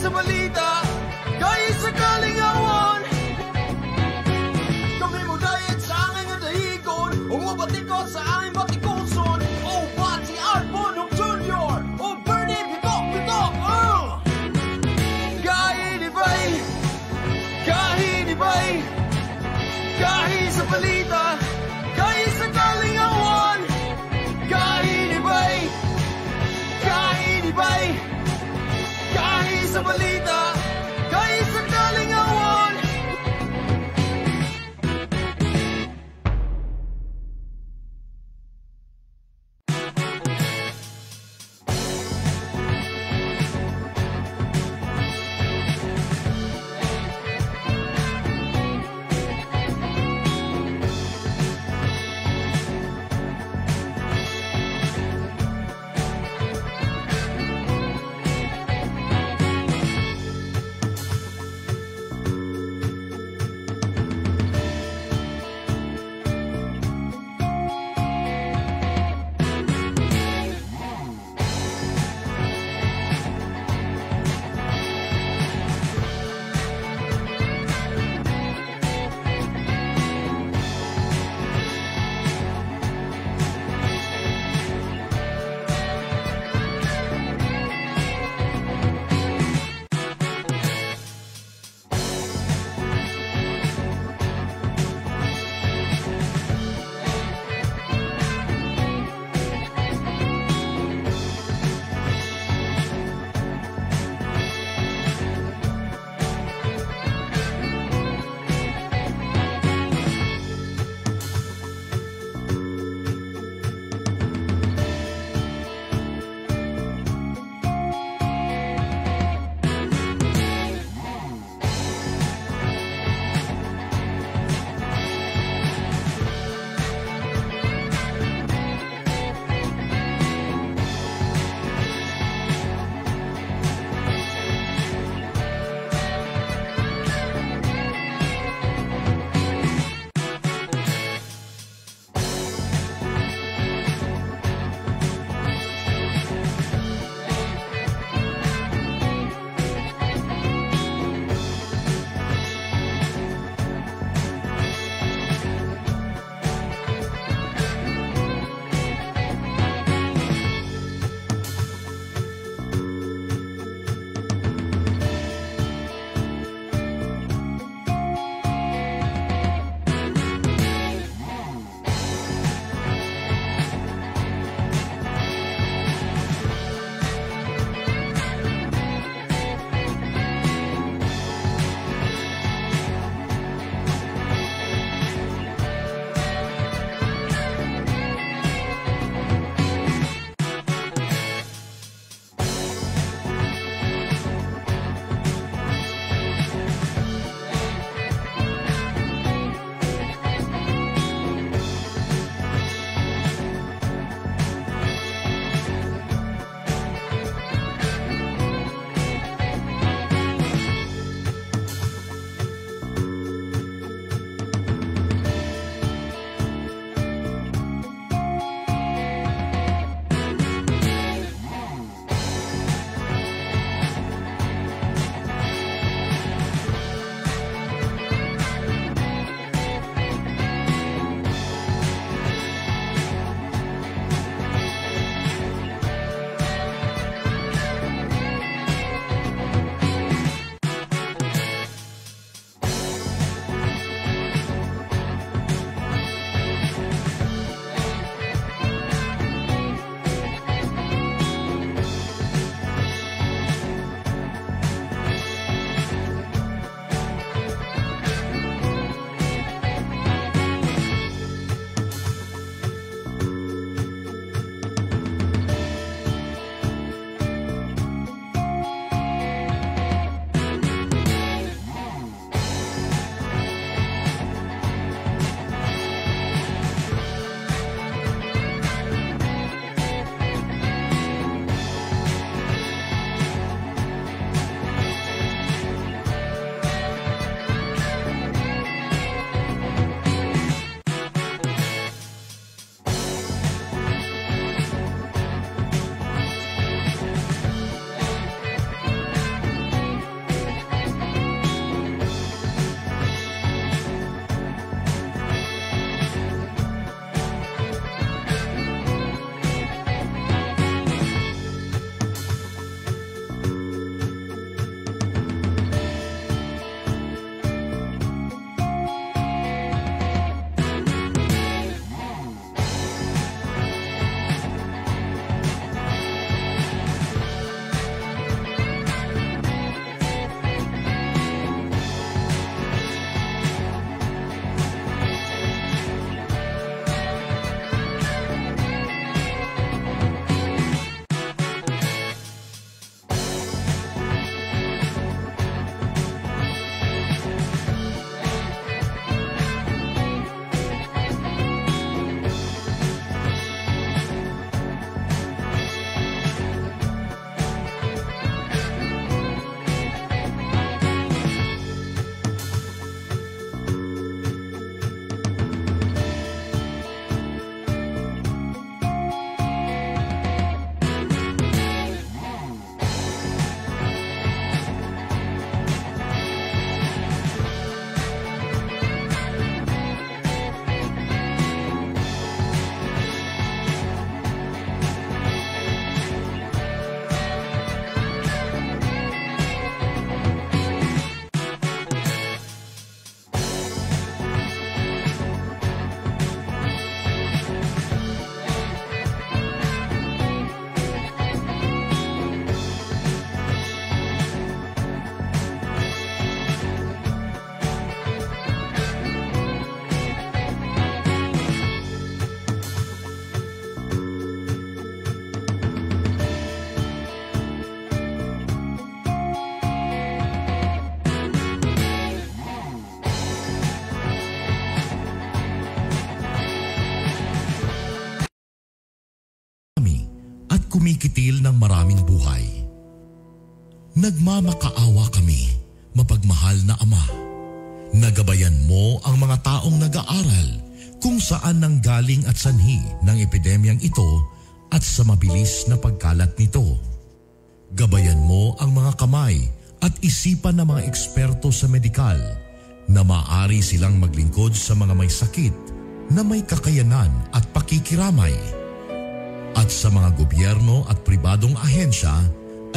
Sa balita, kahit sa kalingawan. Kami mo dayat sa angay nga dahigon, o mabatikot sa aming batikuson. O Bati Arbonong Jr. O Bernie Bitok Bitok. Kahinibay, kahinibay, kahit sa balita, kahit sa kalingawan. Kahinibay, kahinibay, kahit sa balita, kahit sa kalingawan. kumikitil ng maraming buhay. Nagmamakaawa kami, mapagmahal na Ama. Nagabayan mo ang mga taong nag-aaral kung saan nanggaling at sanhi ng epidemyang ito at sa mabilis na pagkalat nito. Gabayan mo ang mga kamay at isipan ng mga eksperto sa medikal na maaari silang maglingkod sa mga may sakit na may kakayanan at pakikiramay. At sa mga gobyerno at pribadong ahensya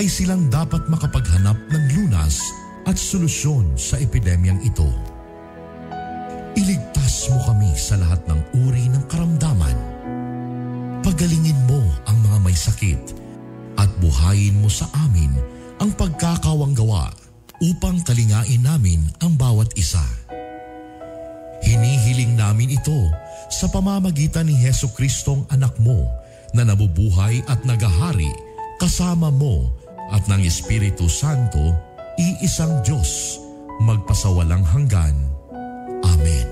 ay silang dapat makapaghanap ng lunas at solusyon sa epidemyang ito. Iligtas mo kami sa lahat ng uri ng karamdaman. Pagalingin mo ang mga may sakit at buhayin mo sa amin ang pagkakawanggawa upang kalingain namin ang bawat isa. Hinihiling namin ito sa pamamagitan ni Heso Kristong anak mo na nabubuhay at nagahari kasama mo at ng Espiritu Santo, iisang Diyos, magpasawalang hanggan. Amen.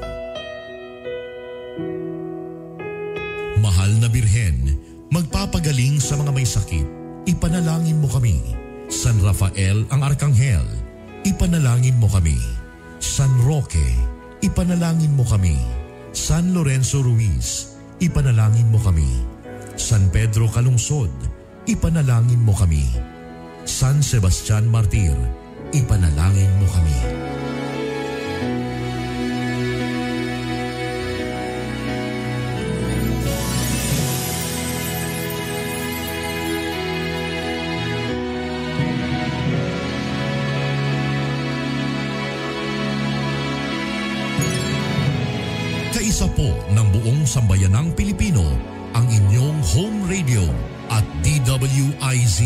Mahal na Birhen, magpapagaling sa mga may sakit, ipanalangin mo kami. San Rafael ang Arkanghel, ipanalangin mo kami. San Roque, ipanalangin mo kami. San Lorenzo Ruiz, ipanalangin mo kami. San Pedro Calungsod, ipanalangin mo kami. San Sebastian Martir, ipanalangin mo kami. Kaisa po ng buong sambayanang Pilipino ang inyong home radio at DWIZ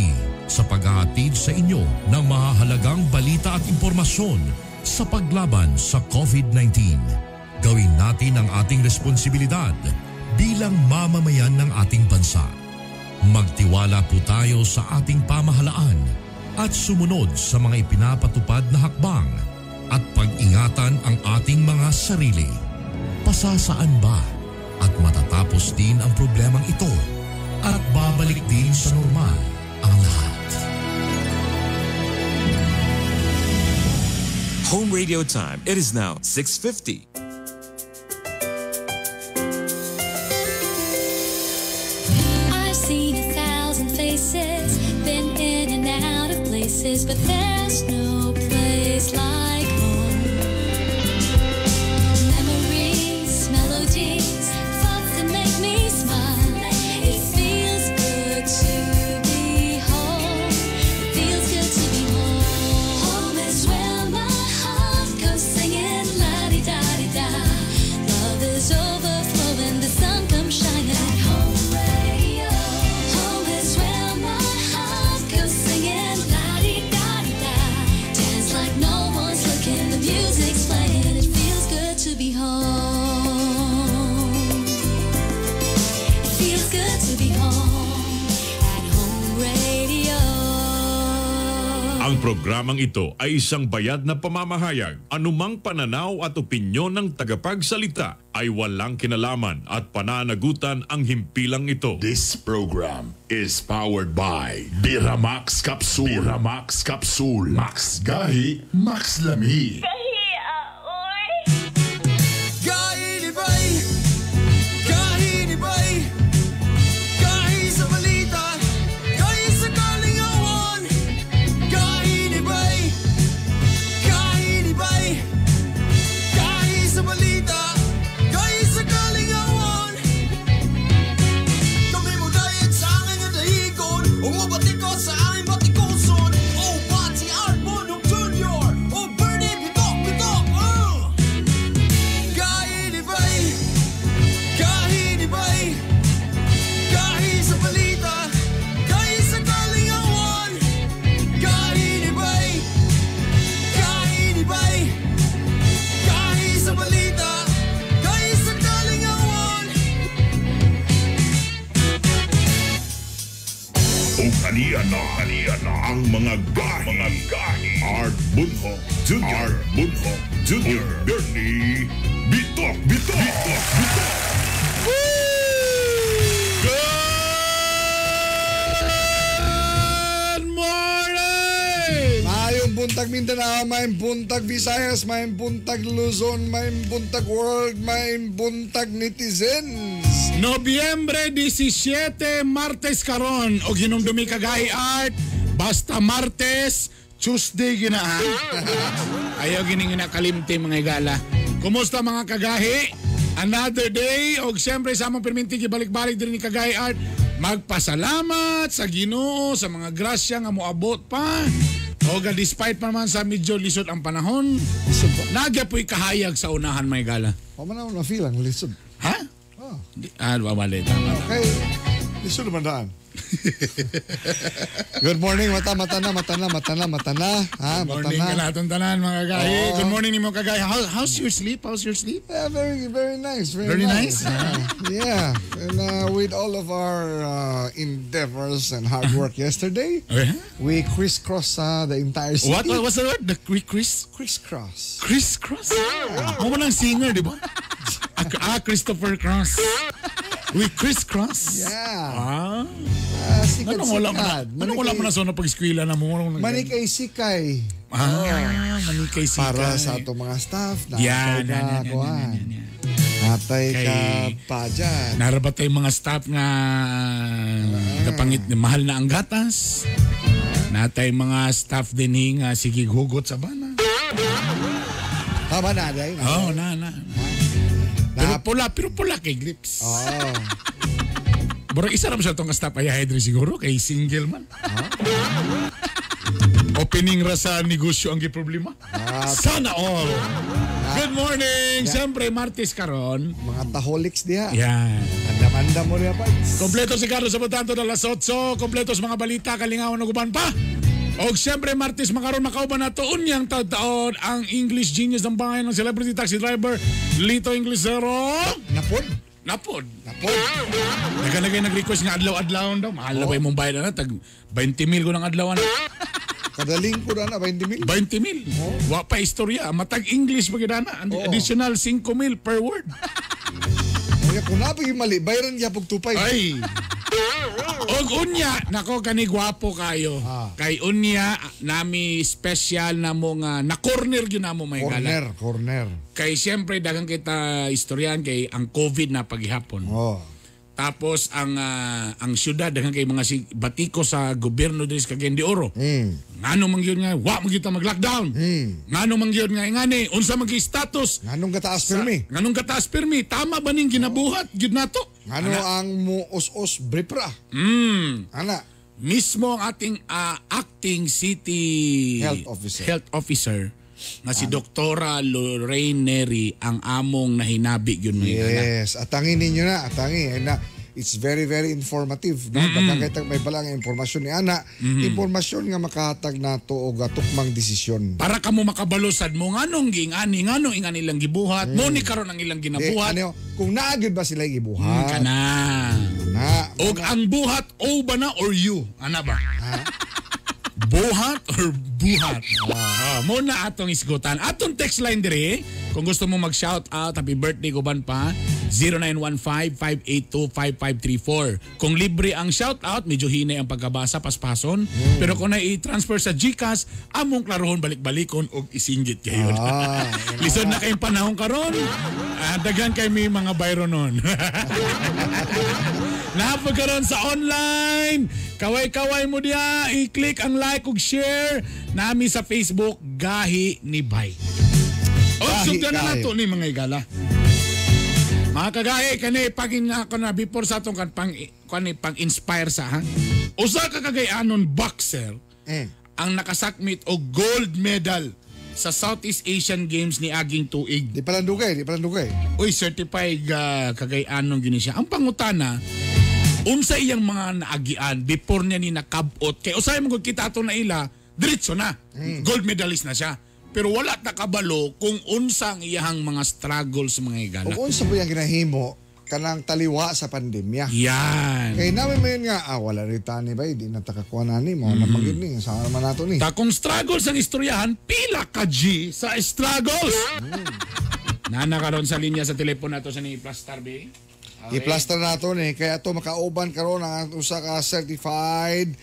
sa paghahatid sa inyo ng mahahalagang balita at impormasyon sa paglaban sa COVID-19. Gawin natin ang ating responsibilidad bilang mamamayan ng ating bansa. Magtiwala po tayo sa ating pamahalaan at sumunod sa mga ipinapatupad na hakbang at pag-ingatan ang ating mga sarili. Pasasaan ba at matatapos din ang problemang ito at babalik din sa normal ang lahat. Home radio time. It is now 6:50. I've seen 1,000 faces, been in and out of places, but there's no place like home. Memories, melodies, thoughts that make me smile. It feels good to be home. It feels good to be home. Home is where my heart goes singing la-di-da-di-da. Love is overflowing, the sun comes shining. Home radio. Home is where my heart goes singing la-di-da-di-da. Dance like no one's looking, the music's playing. It feels good to be home. It feels good to be home at Home Radio. Ang programang ito ay isang bayad na pamamahayag. Anumang pananaw at opinyon ng tagapagsalita ay walang kinalaman at pananagutan ang himpilang ito. This program is powered by Biramax Capsule. Biramax Capsule. Max Gahi, Max Lami. Gahinibay, gahinibay, gahi sa balita, gahi sa kalingawan. Gahinibay, gahinibay, gahi sa balita, gahi sa kalingawan. Kami mo dayat sa angin nga dahigon, umubatikot sa aming batikuson. O Pati Art Bonong Jr., O Bernie Bitok Bitok, Gahinibay, gahinibay, gahi sa balita, gahi sa kalingawan. Gahinibay, gahinibay, gahi sa balita, gahi sa kalingawan. O kaniya na ang mga gahi. Art Bunho Jr. Art Bunho Jr. O Bernie Bitok Bitok Bitok Bitok. buntag Mindanao, maayong buntag Visayas, maayong buntag Luzon, maayong buntag world, maayong buntag netizens. Nobyembre 17, Martes karon og hinumdumi kagahi Art, basta Martes, Tuesday gina ha. Ayaw gini nga nakalimti mga igala. Kumusta mga kagahi? Another day og siyempre sa among perminti gibalik-balik diri ni Kagahi Art. Magpasalamat sa Ginoo sa mga grasya nga moabot pa. Og despite pa man sa medyo lisod ang panahon, nagya po'y kahayag sa unahan mga igala. Wa man ako na-feel ang lisod. Ha? Oh. Ah, wala tama. Okay. Lisod naman daan. Good morning, mata mata na, mata na, mata na, mata na. Ha, Good mata morning na. kalahatong tanan mga kagahi. Oo. Good morning nimo kagahi. How's your sleep? How's your sleep? Yeah, very, very nice. Very, Very nice? Yeah. And with all of our endeavors and hard work yesterday, Okay. we crisscross the entire city. What what's the word? The Chris Crisscross. Chris Cross? Mo man ang singer, di ba? Christopher Cross. We crisscross. Yeah. Ah. Sikat, Anong wala mo na? sikat. Anong wala mo na sa pag-eskwela na mo? Manikay sikay. Ah, manikay sikay. Para sa atong mga staff. Yan, Natay yan, ka, yan, yan, kuwan. yan, yan, yan. Natay ka Kay- pa dyan. Narabat tayo mga staff nga kapangit ni mahal na ang gatas. Natay mga staff din hi nga sige hugot sa bana. Tama na, day. Oh, na na. Pero pula kay lips. Oh. Bro, isa ra ba siya tong staff ay diri siguro kay single man. Opening ra sa negosyo ang giproblema. Sana all. Good morning. Siyempre Martes karon. Mga taholics diha. Yan. Andam-andam mo diha, Pards. Kompleto si Carlos Sabotanto na alas 8. Kompleto sa mga balita, kalingawan ug uban pa. Og siyempre, Martes makaron makauban na to unyang taon ang English genius ng bayan ng celebrity taxi driver Lito Inglesero. Napod. Napod. Napod. Nagalagay nag-request nga adlaw-adlaw daw. Mahal na ba imong bayad na? Tag 20 mil ko ng adlaw na. Kadaling ko na na, 20 mil. 20 mil. Wa pa istorya. Matag English pa gid na. Additional 5 mil per word. Kaya kung napag yung mali, bayaran niya pag tupay. Ay. Og unya, nako kani gwapo kayo. Kay unya nami special na mo nga na corner gyud namo may gala. Corner, corner. Kay siyempre daghang kita istoryahan kay ang COVID na paghihapon. Oh. Tapos ang ang syudad daghan kay mga batiko sa gobyerno diri sa Cagayan de Oro. Ngano man gyud nga wa man gyud ta mag-lockdown. Ngano man gyud nga ingani unsa man gyud status? Nganong kataas pirmi? Nganong kataas pirmi? Tama ba ning ginabuhat gyud nato? Ngano ang muus-us bripra? Ana. Mismo ang ating acting city Health officer. Health officer nga si Doktora Lorraine Neri ang among nahinabi gyud mga igala. Yes, atangin ninyo na, atangi. Na, it's very, very informative. No? Mm-hmm. Daghan kay may bala nga impormasyon ni ana. Impormasyon nga makahatag nato og tukmang desisyon. Para kamo makabalusad mo nganong giingani nganong ingani ilang gibuhat, mo ni karon ang ilang Di, ginabuhat. ano, kung naa gyud ba sila gibuhat? Kana. Na. Og ang buhat o ba na or you? Ana ba? Buhat or buhat? Mo na atong isgutan. Atong text line dire, kung gusto mo mag-shout out, happy birthday guban pa, 0915-582-5534. Kung libre ang shout out, medyo hinay ang pagkabasa, paspason. Pero kung na-i-transfer sa GCash, among klarohon balik-balikon og isinggit kayo. Lisod na kayong panahon karon. Daghan kay may mga bayro nun. Napag karon sa online. Kaway-kaway mo diya, i-click ang like ug share nami sa Facebook Gahi ni Bay. O sugdan na nato ni mga igala. Mga kagahi kani pagin nga ako na before sa atong kan pang kani pang inspire sa ha. Usa ka kagayanon boxer ang nakasakmit og gold medal sa Southeast Asian Games ni aging tuig. Di pa lang dugay, di pa lang dugay. Uy, certified kagayanon gini siya. Ang pangutana, unsa iyang mga naagian before niya ni nakabot kay usahay mo kung kita ato na ila, diretso na. Gold medalist na siya. Pero wala ta kabalo kung unsa ang iyahang mga struggles mga higala. Ug unsa po yung ginahimo kanang taliwa sa pandemya. Yan. Kay namin mo yun nga, wala rin tani ba, di na takakuha na ni, mo na magyud ni, sa naman nato ni. Ta kung struggles ang istoryahan, pila ka G sa struggles. Nana karon sa linya sa telepono nato sa ni Plastar B. I-plaster nato ni, kaya to makauban karon ang usa ka certified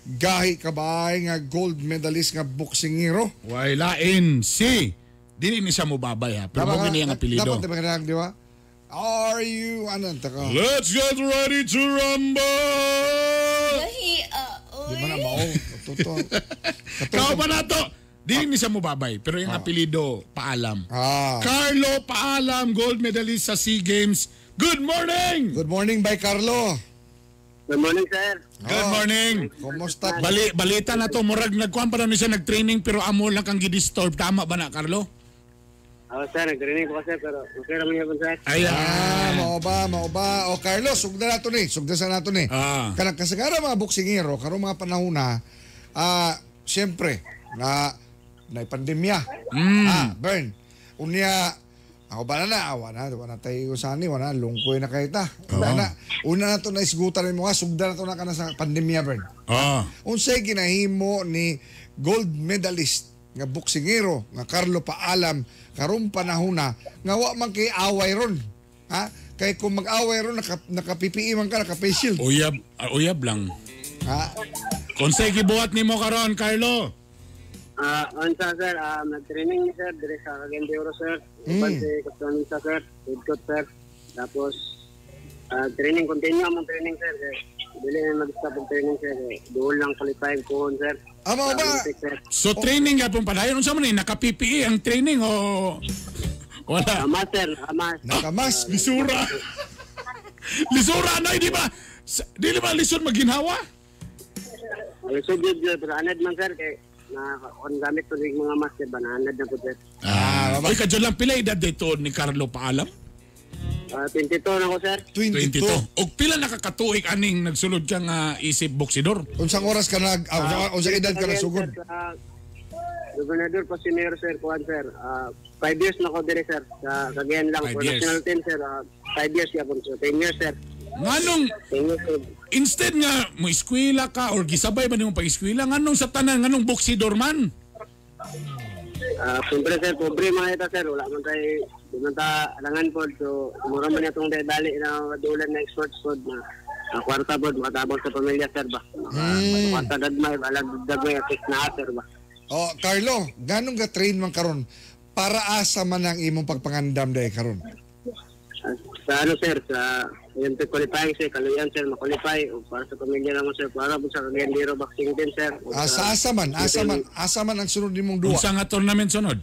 gahi kabay nga gold medalist nga boksingero. Way lain si dili ni siya mobabay ha, pero mo gini ang apelyido. Dapat diba kanang, di ba? Are you, ano, taka? Let's get ready to rumble! Gahi, Di ba na mao? Totoo. Kao pa na to. Dili ni siya mobabay, pero yung apelyido Paalam. Ah. Carlo Paalam, gold medalist sa SEA Games. Good morning! Good morning, bye Carlo. Good morning, sir. Good morning. Kumusta? Balita na to, murag nagkuan pa na ni siya nag-training pero amo lang kang gidisturb. Tama ba na, Carlo? Oo, sir. Nag-training ko sir, pero okay naman yun, sir. Ayan. Ah, mao ba, mao ba. O Carlo, sugda na to ni. Sugda sa nato ni. Ah. Kanang kasagara mga boksingero, karong mga panahon na, siyempre, na pandemya. Ah, Bern. Unya, ako ba na awa na, wala tayo usani, wala, lungkoy na kayo ta. Una na to na isgutan mo, sugda na to na ka na sa pandemya, Bern. Ah. Unsay ginahimo ni gold medalist nga boksingero nga Carlo Paalam karong panahon na nga wa man kay away ron. Ha? Kay kung mag-away ron naka PPE man ka, naka face shield. Uyab, uyab lang. Ha? Konsay gibuhat nimo karon, Carlo? Unsa, sir. Nag-training ni sir. Dire sa Cagayan de Oro, sir. Upan si Kastanisa, sir. Head coach, sir. Tapos, training. Continue among training, sir. Dili na mag-stop ang training, sir. Duol lang qualifying ko, sir. Mao ba? Olympic, sir. So training gapon padayon unsa man ni naka PPE ang training o wala? Ama, sir. Ama. Naka-mask. Lisura. Lisura na, di ba? Dili ba lisod maginhawa? Lisod yun, sir. Pero anad man, sir. Kay na kung gamit ko ng mga mask, sir. Bananad na po, sir. Uy, kadyo lang pila edad dito ni Carlo Paalam? 22 na ko, sir. 22. 22. Og pila nakakatuig aning nagsulod ka nga isip boksidor? Unsang oras ka nag unsang edad ka nagsugod? Gobernador pa senior, sir, kuan, sir. 5 years na ko dire, sir. Sa Cagayan lang. 5 For years. national team, sir. 5 years yapon, sir. 10 years, sir. Nganong 10 years, sir. instead nga mo eskwela ka or gisabay ba nimo pag-eskwela nganong sa tanan nganong boksidor man? Siyempre, sir, pobre mga ita, sir. Wala man tayo, di man ta alangan po. So, mura man itong dali na madulan na exports po na kwarta po, makatabang sa pamilya, sir ba? Kwarta dagmay, alag dagmay, at least na, sir ba? Oh, Carlo, ganong ga train man karon para asa man ang imong pagpangandam day karon? Sa ano, sir, sa Olympic qualifying, sir, kaluyan, sir, makwalify. O para sa pamilya naman, sir, para po sa Cagayan de Oro boxing din, sir. O Sa asa man, asa man ang sunod nimong duwa? Unsa nga tournament sunod?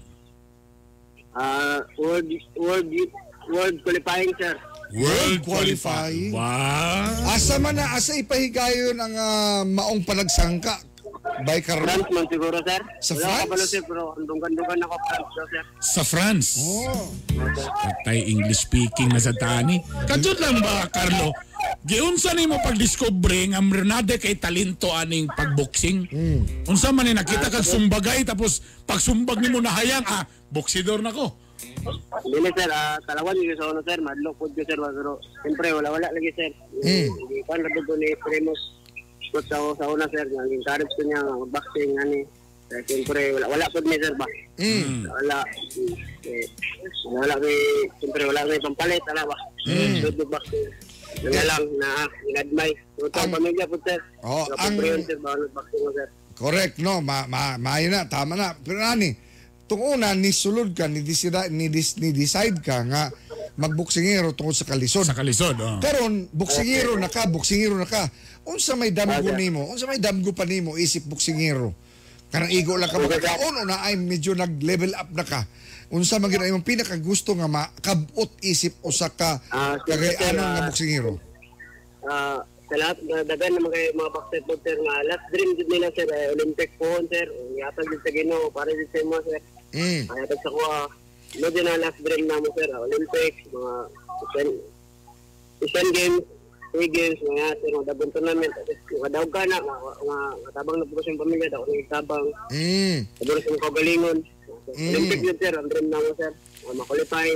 World qualifying, sir. World qualifying. Wow. Asa man na asa ipahigayon ang maong panagsangka by Carlo? France man siguro, sir. Sa Wala France? ko pala, sir, pero andunggan-dunggan ako France, sir. Sa France. Oh. Patay English speaking na sa tani. Kadjot lang ba, Carlo? Giunsa nimo pagdiskubre nga mrenade kay talento aning pagboxing? Unsa man ni nakita kag sumbagay tapos pagsumbag nimo nahayang boksidor na ko. Dili, sir, talawan yung sa ono, sir. Madlok po sir, pero siyempre wala-wala lagi, sir. Hindi ko na ko ni Primus coach sa una, sir. Nag-encourage ko niya mag-boxing, ani. Siyempre, wala po ni sir ba? Wala. Wala kay, siyempre, wala kay pampalit, ala ba? So, boxing. Wala lang na inadmay. Ito ang pamilya po, sir. Oh, sir, bawal boxing mo, sir. Correct, no? Maayo na, tama na. Pero ani, tung una, nisulod ka, ni decide ka nga magboksingero tungkol sa kalisod. Sa kalisod, oh. Karon, boksingero na ka, boksingero na ka. Unsa may damgo nimo? Unsa may damgo pa nimo isip boksingero? Kanang igo lang ka makakaon o na ay medyo nag-level up na ka. Unsa man gid ang imong pinakagusto nga makabot isip usa ka Siyempre, kagay-anon nga boksingero? Sa lahat, daghan naman kayo mga basketball, sir, nga last dream jud nila, sir, ay Olympic po, sir. Ihatag jud sa Ginoo para jud sa imo, sir. Ihatag sa kuha. No, din na last dream namo, sir, Olympics, mga Asian Games, SEA Games, mga sir, mga dabong tournament. At least, makadaog ka na, matabang na po sa pamilya, daw ko tabang. Saburo sa mga kagalingon. Olympic yun, sir, ang dream namo, sir. Mga makwalify,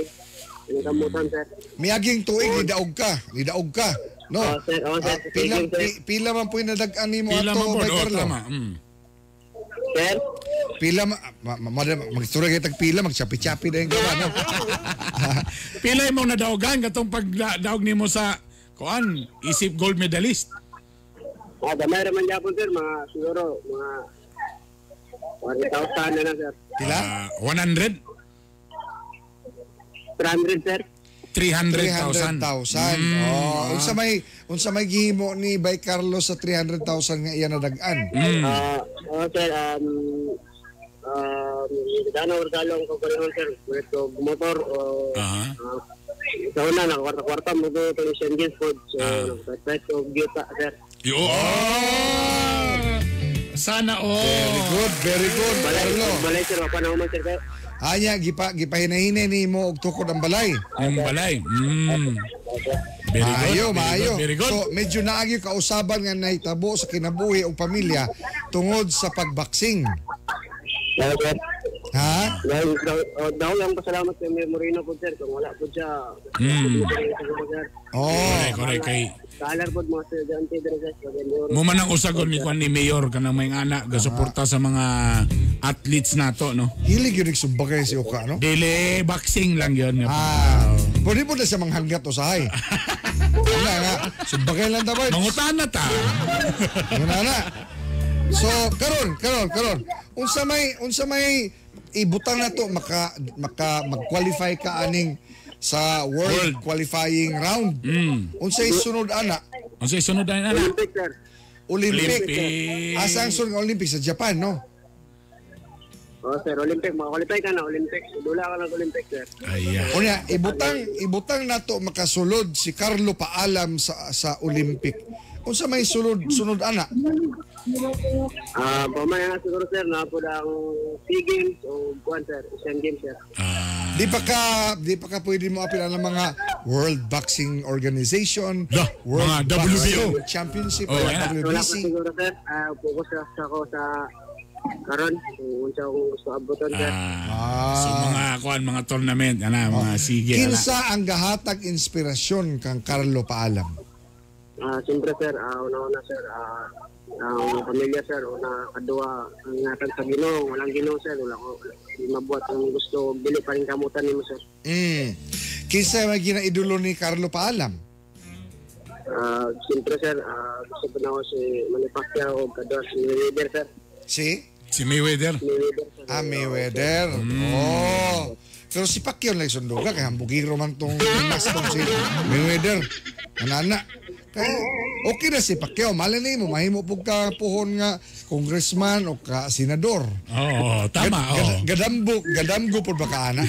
yung kamutan, sir. Miaging tuig nidaog ka, nidaog ka. No. Oo, sir. Oo, sir. Pila, Sige, sir. pila man po yung nadag-an nimo Pila ato, man po, Bay oh, Carlo? tama. Sir? Pila magstura kay tag pila magchapi-chapi na yung gawa, no? Pila imong nadaogan katong pagdaog nimo sa kuan isip gold medalist. Gamay ra man gyapon sir, mga siguro mga 1,000 na lang sir. Pila? 100? 300 sir. 300,000. 300,000. Oh, unsa may gihimo ni Bay Carlos sa 300,000 nga iya nadag-an? Sir, dano regalo ang kagalingon sir. Kulit ko motor o sa una nakakwarta-kwarta mo ko itong Asian Games po. So, nakapait ko gyuta sir. Yo. Sana all. Very good, very good. Balay, Carlo. balay sir, wapa na human sir kayo. Anya gipahinahine ni mo og tukod ang balay. Ang balay. Very good. Maayo, very maayo. good, very good. So medyo naagi kausaban nga nahitabo sa kinabuhi og pamilya tungod sa pagboxing. Sir. Ha? Dahil daw lang pasalamat kay Mayor Moreno po sir kung wala po siya. Sir. Oh. Correct, correct kay. Kalar po mga estudyante diri sir. Mo man ang usagon ni kwan ni Mayor kanang may anak gasuporta sa mga athletes nato no. Hilig yun sumbagay si Oka, no? Dili boxing lang yun. Ah, pwede po na siya manghanggat usahay. Wala nga, sumbagay lang ta ba? Mangutana ta. Wala na. So, karon. Unsa may ibutang na to maka mag-qualify ka aning sa world qualifying round. Unsay sunod ana? Unsay sunod ana? Olympic sir. Olympic. Olympic. Asa ang sunod nga Olympic sa Japan, no? Oh sir, Olympic maka-qualify ka na Olympic. Dula ka ng Olympic sir. Ayan. Unya, ibutang nato makasulod si Carlo Paalam sa Olympic. Unsa may sunod ana? Pamaya na siguro sir na po ang SEA Games o kuan sir, Asian Games sir. Di pa ka pwede mo apil ang mga World Boxing Organization, World mga Boxing WBO. Championship, Oh, yeah. Wala pa WBC. siguro sir. Focus ako sa karon kung unsa akong gusto abuton sir. So mga kuan mga tournament ana mga sige ana. Kinsa ang gahatag inspirasyon kang Carlo Paalam? Siyempre sir, una-una sir, ang pamilya sir, una kadua ang ingatan sa Ginoo, walang Ginoo sir, wala ko di mabuhat ang gusto, dili pa rin kamutan nimo sir. Kinsa may ginaidolo ni Carlo Paalam? Siyempre sir, gusto ko na ako si Manny Pacquiao o kadua si Mayweather sir. Si? Si Mayweather. Mayweather sir. Ah, Mayweather. Oh. Pero si Pacquiao lang sunduga kay hambugiro man tong mas tong si Mayweather. Anana. Kaya okay na si Pacquiao, malay nimo mahimo pug ka puhon nga congressman o ka senador. Oo, tama. Oo. Gadamgo pud ba ka ana?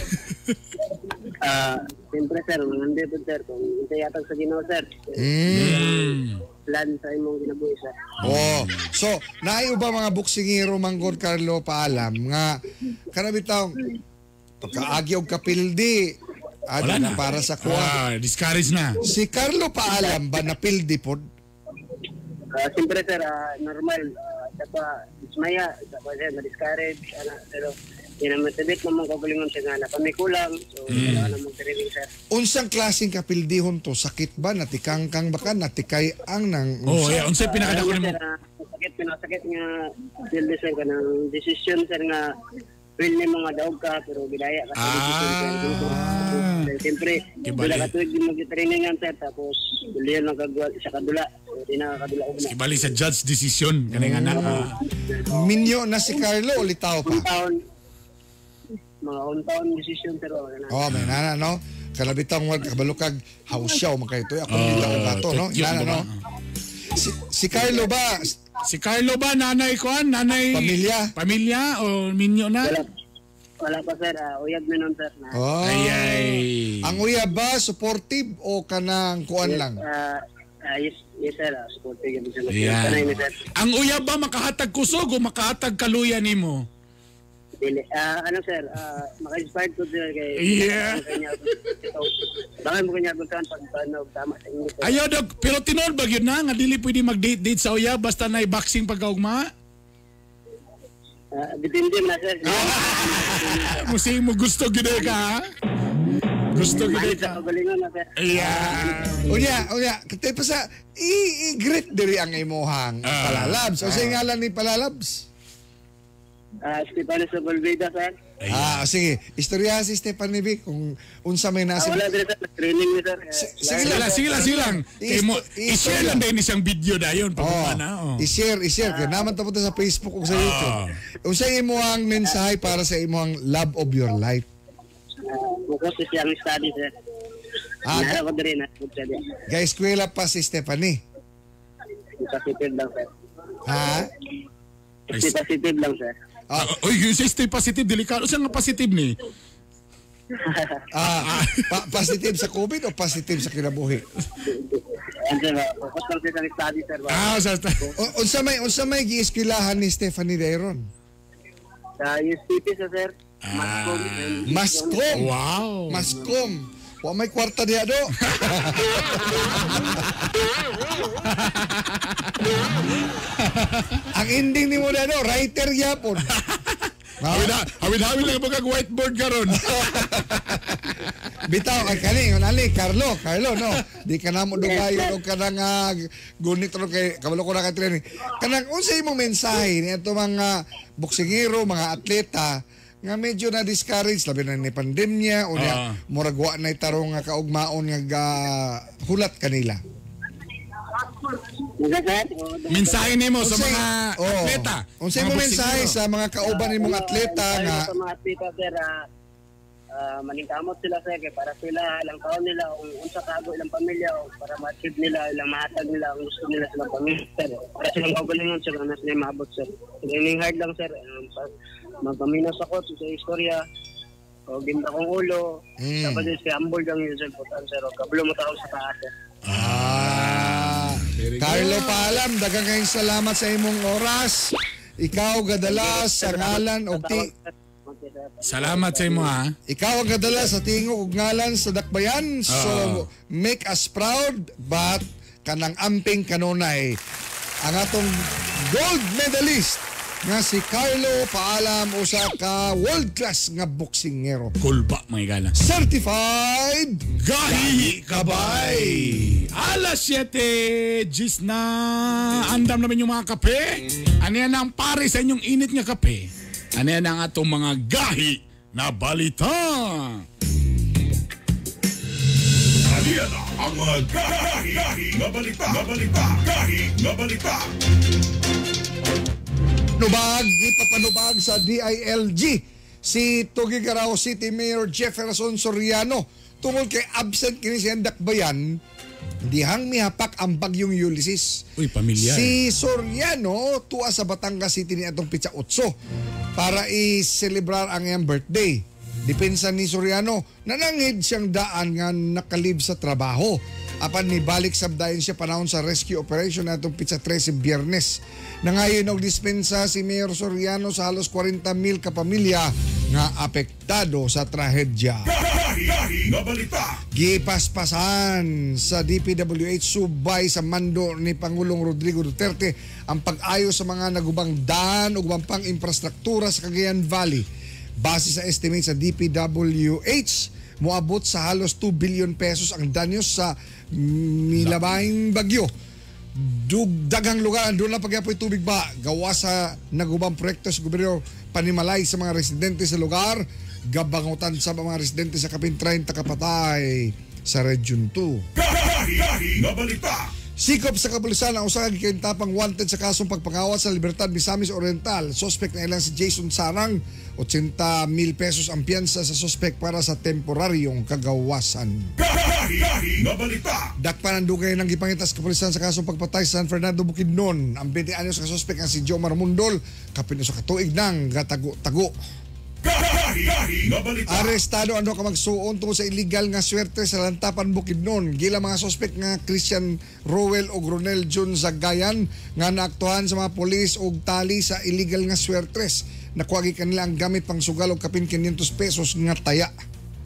Siyempre sir, hindi po sir, kung unsa yatag sa Ginoo sir. Plan sa imong kinabuhi sir. Oh. So, naayo ba mga boksingero manggod Carlo Paalam nga kana bitaw pagkaagi og kapildi Wala na na. para sa kuha. Discourage na. Si Carlo Paalam ba napildi pod? Siyempre sir, normal, dapat ismaya, dapat sir, ma-discourage, ana, pero yun ang matibit naman kagalingon sir nga na kami kulang, so wala namang training sir. Unsang klaseng kapildihon to? Sakit ba? Natikangkang ba ka? Natikay ang nang Oh, yeah, unsay pinakadako nimo? Sir, sakit, pinakasakit nga pildi sir, kanang decision sir nga feel nimo nga daog ka pero gidaya ka sa decision sir. Sir, siyempre, Kibali. wala ka tuig di mo gitrainingan sir, tapos bulihan lang kagwa sa kadula, so di na kakadula og na. Kibali sa judge decision kaning anak. Minyo na si Carlo o litaw pa? Taon, mga on taon decision pero wala na. Oh, may nana no. Kalabitang wag kabalukag hausyaw man kayo. Ako litaw ba to no? Yun Nana ba? no. Si Carlo ba? Si Carlo ba nanay kuan, nanay Pamilya? Pamilya o minyo na? Wala pa sir, uyag na nun sir. Na, Oh. Ay ay. Ang uyab ba supportive o kanang kuan lang? Yes, yes sir, supportive yun sir. Ayan. Kanay ni sir. Ang uyab ba makahatag kusog o makahatag kaluya nimo? Dili. Ano sir, maka-inspired ko sir kay Yeah. Baka mo kanya pagkaan pag paano tama sa inyo. sir. Ayaw dog, pero tinuod ba gyud na nga dili pwede mag-date-date sa uyab basta na boxing pagkaugma? Depende na sir. Musi mo gusto gyud ka ha? Gusto gyud Mahal sa ka. kagalingon na sir. Yeah. Unya, katay pa sa i-greet diri ang imuhang Palalabs. O sa ngalan ni Palalabs? Stefano Sepulveda, sir. Ah, sige. Istorya si Stephanie B kung unsa may nasa. Wala din, sir. Training ni sir. Sige Sige lang, sige lang, sige lang. Kay mo, i-share lang din isang video dayon pag Oh, na. Oh. I-share, i-share. Kaya naman tapos sa Facebook o sa YouTube. Unsa imo ang mensahe para sa imong love of your life? Focus sa siyang study, sir. Ah, Nara ko din, study. Guys, eskwela pa si Stephanie. Positive lang, sir. Ha? Stay positive lang, sir. Ah, uy, yung sa stay positive, delikado. Saan nga positive ni? Ah, positive sa COVID o positive sa kinabuhi? Yan, sir. Focus lang sir sa study, sir. Ah, sa Unsa may gieskwilahan ni Stephanie Dairon? Sa USTP, sir, sir. Mascom. Mascom. Wow. Mascom. Wa may kwarta diha do. Ang ending ni mo do, writer gyapon. Hawid-hawid lang mo kag whiteboard karon. Bitaw kay kani ngon ali Carlo, Carlo no. Di ka namo dugayon og kanang gunit ro kay kabalo ko na kay training. Kanang unsa imong mensahe ni ato mga boksingero, mga atleta nga medyo na discourage labi na ni pandemya o niya murag wa na tarong nga kaugmaon nga hulat kanila. Mensahe nimo sa mga atleta. Unsa imong mensahe sa mga kauban nimong atleta nga sa mga atleta sir, maningkamot sila sir kay para sila ilang taon nila kung unsa kago ilang pamilya o para ma-achieve nila ilang mahatag nila ang gusto nila sa ilang pamilya sir. Para silang kaugalingon sir na sila maabot sir. Training hard lang sir. Magpaminaw sa coach sa istorya o ginta kong ulo. Dapat din si humble lang yun sir putan sir. O kablo mo tao sa taas sir. Carlo Paalam, daghang kayong salamat sa imong oras. Ikaw gadala sa ngalan og ti Salamat sa imo ha. Ikaw ang gadala sa tingog ug ngalan sa Dakbayan. So make us proud but kanang amping kanunay ang atong gold medalist nga si Carlo Paalam usa ka world class nga boksingero. Kulba mga igala. Certified Gahi Kabay. Alas 7, gis na. Andam namin yung mga kape. Ano yan ang pare sa inyong init nga kape? Ano yan ang atong mga gahi na balita? Aliyan na ang mga gahi, gahi nga balita, nga balita, gahi nga balita. Nubag, ipapanubag sa DILG si Tuguegarao City Mayor Jefferson Soriano tungod kay absent kini siyang dakbayan dihang mihapak ang bagyong Ulysses. Uy, pamilyar. Si Soriano tuwa sa Batangas City ni atong pitsa 8 para i-celebrar ang iyang birthday. Depensa ni Soriano, nanangid siyang daan nga nakalib sa trabaho. Apan nibalik sabdayon siya panahon sa rescue operation na itong pitsa 13 Biyernes. Nangayon og dispensa si Mayor Soriano sa halos 40,000 kapamilya nga apektado sa trahedya. Gahi, gahi nga balita. Gipaspasan sa DPWH subay sa mando ni Pangulong Rodrigo Duterte ang pag-ayo sa mga nagubang daan ug ubang pang infrastruktura sa Cagayan Valley. Base sa estimate sa DPWH, moabot sa halos 2 billion pesos ang danyo sa milabahing bagyo. Daghang lugar doon lang pagyapoy tubig ba gawa sa nagubang proyekto sa gobyerno panimalay sa mga residente sa lugar, gabangutan sa mga residente sa kapin 30 kapatay sa Region 2. Gahi, gahi nga balita. Sikop sa kapulisan ang usa ka gikintapang wanted sa kasong pagpangawat sa Libertad, Misamis Oriental. Suspect na ilang si Jason Sarang, 80,000 pesos ang piyansa sa suspect para sa temporaryong kagawasan. Gahi, gahi nga balita. Dakpan ang dugay ng gipangitas kapulisan sa kasong pagpatay sa San Fernando, Bukidnon. Ang 20 anyos ka suspect ang si Jomar Mundol, kapin sa katuig ng gatago-tago. Gahi, gahi nga balita. Arestado ang duha ka magsuon tungod sa illegal nga swerte sa Lantapan, Bukidnon. Gila mga suspect nga Christian Rowell ug Ronel Jun Zagayan nga naaktuhan sa mga pulis og tali sa illegal nga swertres. Nakuha kanila ang gamit pang sugal og kapin 500 pesos nga taya.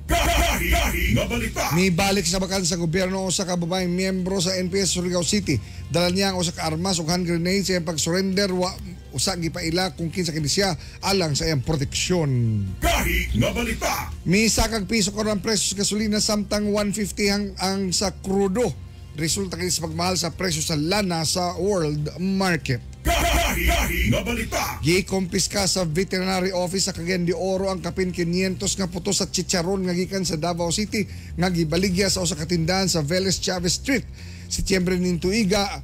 Gahi, gahi nga balita. Mibalik sa bakan sa gobyerno usa ka babaeng miyembro sa NPS Surigao City. Dala niya ang usa ka armas ug hand grenade sa iyang pag-surrender wa usa gipaila kung kinsa kini siya alang sa iyang proteksyon. Gahi nga balita. Misakag piso karon ang presyo sa gasolina samtang 150 ang sa krudo. Resulta kini sa pagmahal sa presyo sa lana sa world market. Gahi, Gahi Gahi nga balita. Gikumpiska sa Veterinary Office sa Cagayan de Oro ang kapin 500 nga puto sa chicharon nga gikan sa Davao City nga gibaligya sa usa ka tindahan sa Velez Chavez Street. Setyembre ning tuiga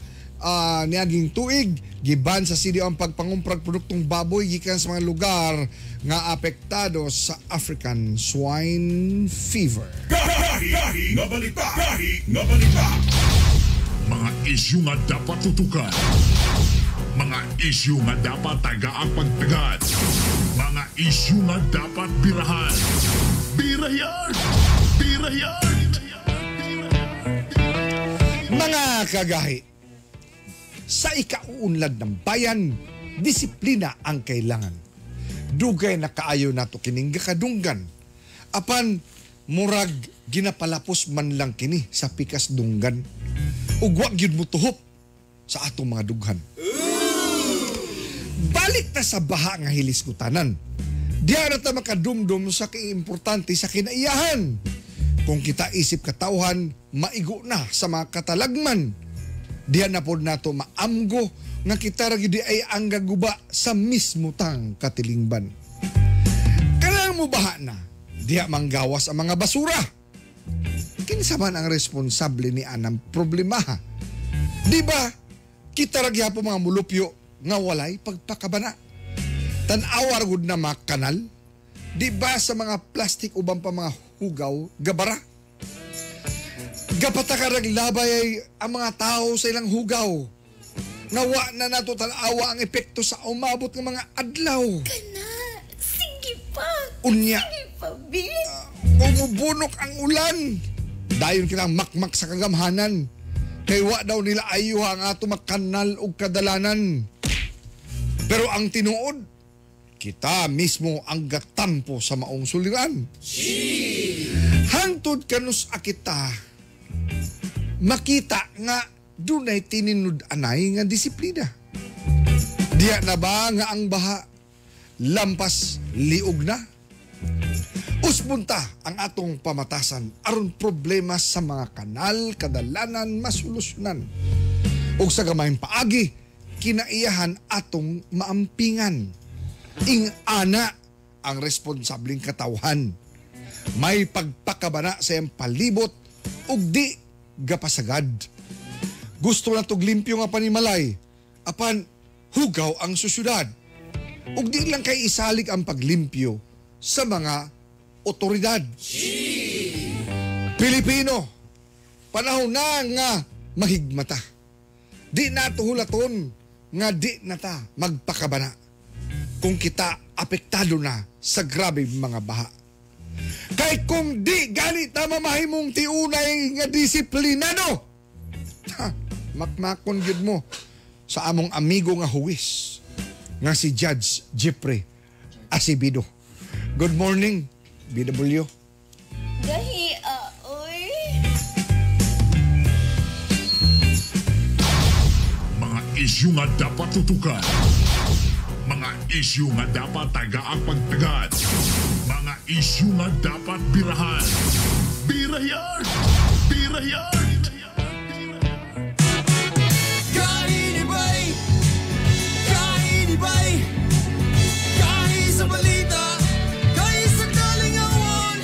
niaging tuig giban sa CDO ang pagpangumprag produktong baboy gikan sa mga lugar nga apektado sa African Swine Fever. Gahi Gahi nga balita. Gahi nga balita. Mga isyu nga dapat tutukan. Mga isyu nga dapat tagaang pagtagad. Mga isyu nga dapat birahan. Birayan! Birayan! Mga kagahi, sa ikauunlad ng bayan, disiplina ang kailangan. Dugay na kaayo nato kining gakadunggan. Apan murag ginapalapos man lang kini sa pikas dunggan. Ug wa gyud motuhop sa atong mga dughan. Balik ta sa baha nga hilisgutanan. Diha na ta makadumdum sa kiimportante sa kinaiyahan. Kung kita isip katawhan, maigo na sa mga katalagman. Diha na pod nato maamgo nga kita ra gyud ay ang gaguba sa mismo tang katilingban. Kanang mubaha na, diha manggawas ang mga basura. Kinsa man ang responsable ni anang problema? Di ba kita ra gyapon mga mulupyo nga walay pagpakabana? Tan-awa ra gud na mga kanal. Di ba sa mga plastic uban pa mga hugaw gabara? Gapatakarag labay ay ang mga tao sa ilang hugaw. Nga wa na nato tan-awa ang epekto sa umabot ng mga adlaw. Kana, sige pa. Unya, Sige pa, bi. umubunok ang ulan. Dayon kitang makmak sa kagamhanan. Kay wa daw nila ayuha ang ato makanal og kadalanan. Pero ang tinuod, kita mismo ang gatampo sa maong suliran. Hangtod kanus kita, makita nga dunay tininud-anay nga disiplina. Diya na ba nga ang baha lampas liog na? Uspunta ang atong pamatasan aron problema sa mga kanal, kadalanan masolusyonan. Ug sa gamayng paagi, kinaiyahan atong maampingan. Ing-ana ang responsabling katawhan. May pagpakabana sa iyang palibot ug di gapasagad. Gusto na tog limpyo nga panimalay, apan hugaw ang susyudad. Ug di lang kay isalig ang paglimpyo sa mga otoridad. Pilipino, panahon na nga mahigmata. Di na tuhulaton nga di na ta magpakabana. Kung kita apektado na sa grabe mga baha. Kay kung di gani ta mamahimong tiunay nga disiplinado, ha, makmakon gyud mo sa among amigo nga huwis nga si Judge Jeffrey Acevedo. Good morning, BW. Gahi, oy. Mga isyu nga dapat tutukan. Mga isyu nga dapat tagaang pagtagad. Mga isyu nga dapat birahan. Birayan! Birayan! Kainibay! Kainibay! Kahi sa balita! Kahi sa kalingawan!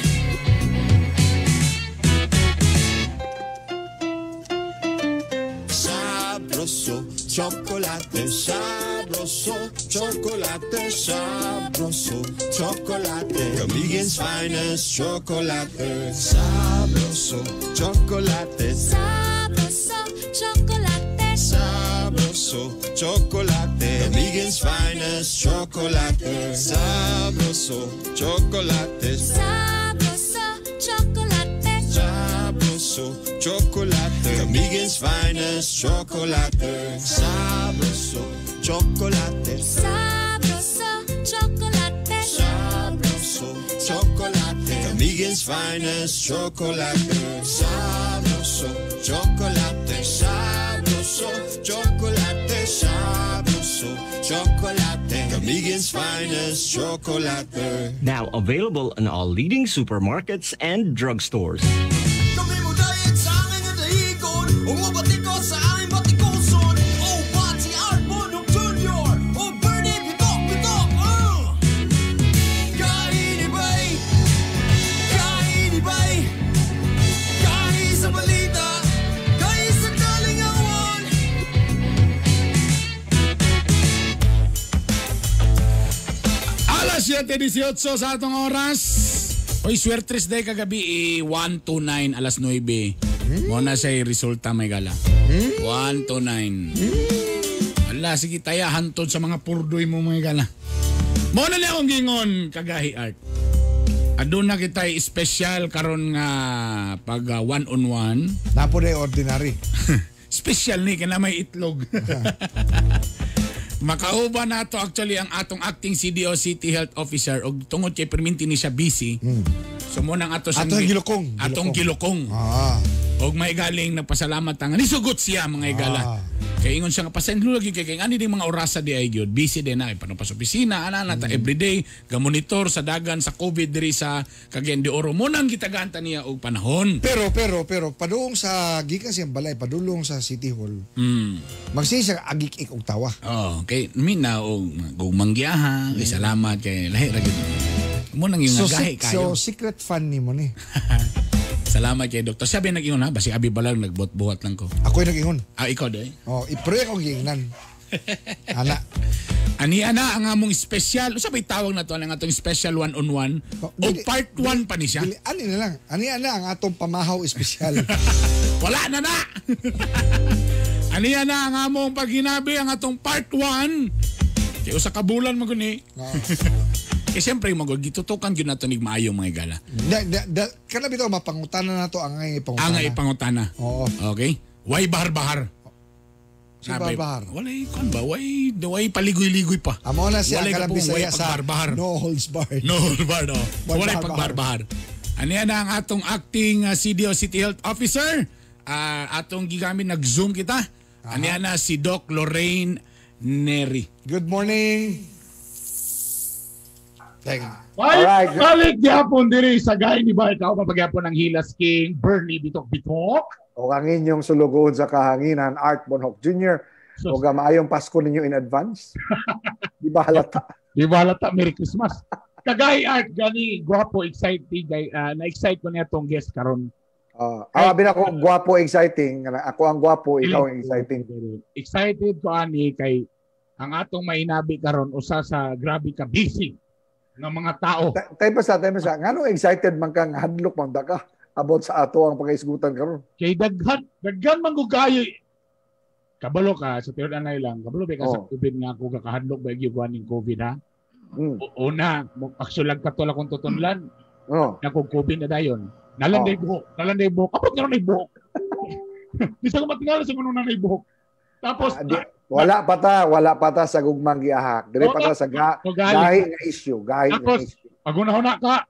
Sabroso, chocolate, sabroso, chocolate, sabroso, chocolate. Comedian's finest chocolate, sabroso, chocolate, Sabroso, chocolate. sabroso, chocolate. Comedian's finest chocolate, sabroso, chocolate, Sabroso, chocolate. sabroso, chocolate. Comedian's finest chocolate, sabroso, chocolate. Sabroso, chocolate. Sabroso, chocolate. Comedian's finest chocolate. Sabroso, chocolate. Sabroso, chocolate. Sabroso, chocolate. Comedian's finest chocolate. Now available in all leading supermarkets and drugstores. Kami mo dayet sa aking nga dahigon. Umabati ko sa aming batikuson. Oh, Pati Art Bonong Jr. Alas 7:18 sa atong oras. Oy, swertres day kagabi 1-9 alas 9. Mo na siya resulta may gala. 1-9. Ala, sige taya hantod sa mga purdoy mo mga gala. Mo na niya akong gingon kagahi art. Aduna kita special karon nga pag one on one. Napo na ordinary. Special ni kana may itlog. Makauban nato actually ang atong acting CDO City Health Officer og tungod kay perminti ni siya busy. So mo nang ato siyang Atong gilukong. Atong gilukong. Ah. Og may galing nagpasalamat ang nisugot siya mga igala. Kay ingon siya nga pasensya lagi kay ani ding mga orasa di ay gyud busy din na pano pa sa opisina ana na ta everyday ga-monitor sa dagan sa COVID diri sa Cagayan de Oro. Mo nang gitagaan ta niya og panahon. Pero paduong sa gikan siyang balay padulong sa City Hall. Magsisa agik-ik og tawa. Oh, kay mina og manggiyaha, kay salamat kay lahi ra gyud. Mo nang yung So, gahi kayo. so secret fan nimo ni. Salamat kay Doktor. Sabi nag-ingon ha, basi abi balag nagbuhat-buhat lang ko. Ako'y nag-ingon. Ah, ikaw doy. Oh, ipre akong giingnan. Ana. Ani ana ang among special. Usa bay tawag na to ang atong special one on one. Oh, O part 1 pa ni siya. Dili, ani na lang. Ani ana ang atong pamahaw espesyal. Wala na na. Ani ana ang among paghinabi ang atong part 1. Kay usa ka bulan man guni. Kay siyempre magod gitutukan gyud nato nig maayo mga igala. Kana bitaw mapangutana nato ang ngay ipangutana. Ang ipangutana. Oo. Okay? Way bahar-bahar. Si bahar-bahar. Walay kon ba? Way paligoy-ligoy pa. Amo na siya walay ang kapong, kalabisaya way sa pagbarbahar. no holds barred. No holds barred. Oh. Way Walay bahar-bahar. pagbarbahar. Ano yan ang atong acting CDO City Health Officer. Atong gigamit nag-zoom kita. Ano yan na si Doc Lorraine Neri. Good morning. Alright. Balik gyapon diri sa gay ni Bart. Ako papagyapon ang Hilas King, Bernie Bitok Bitok. O ang inyong sulugoon sa kahanginan, Art Bonhoc Jr. O ga maayong Pasko ninyo in advance. Di ba halata? Di ba halata? Merry Christmas. Kagay Art, gani, guwapo, exciting. Na-excite ko niya tong guest karon. Abi na ako, guwapo, exciting. Ako ang guwapo, ikaw ang exciting. Excited ko ani kay ang atong mainabi karon usa sa grabe ka busy ng mga tao. Tayo pa sa. Ngano excited man kang hadlok man ka about sa ato ang pagkaisgutan karon. Kay daghan man gud kayo. Kabalo ka sa tiyon anay lang. Kabalo ba ka sa COVID nga ako kakahadlok ba gyud ning COVID ha? Una, actually katol akong tutunlan. Oh. Nako COVID na dayon. Nalanday buhok, nalanday buhok. Kapot nga nay buhok. Bisa ko matingala sa kuno na nay buhok. Tapos wala pa ta sa gugmang giahak. Dire pa ta sa gahi nga issue, gahi nga Tapos, issue. Maguna-una ka,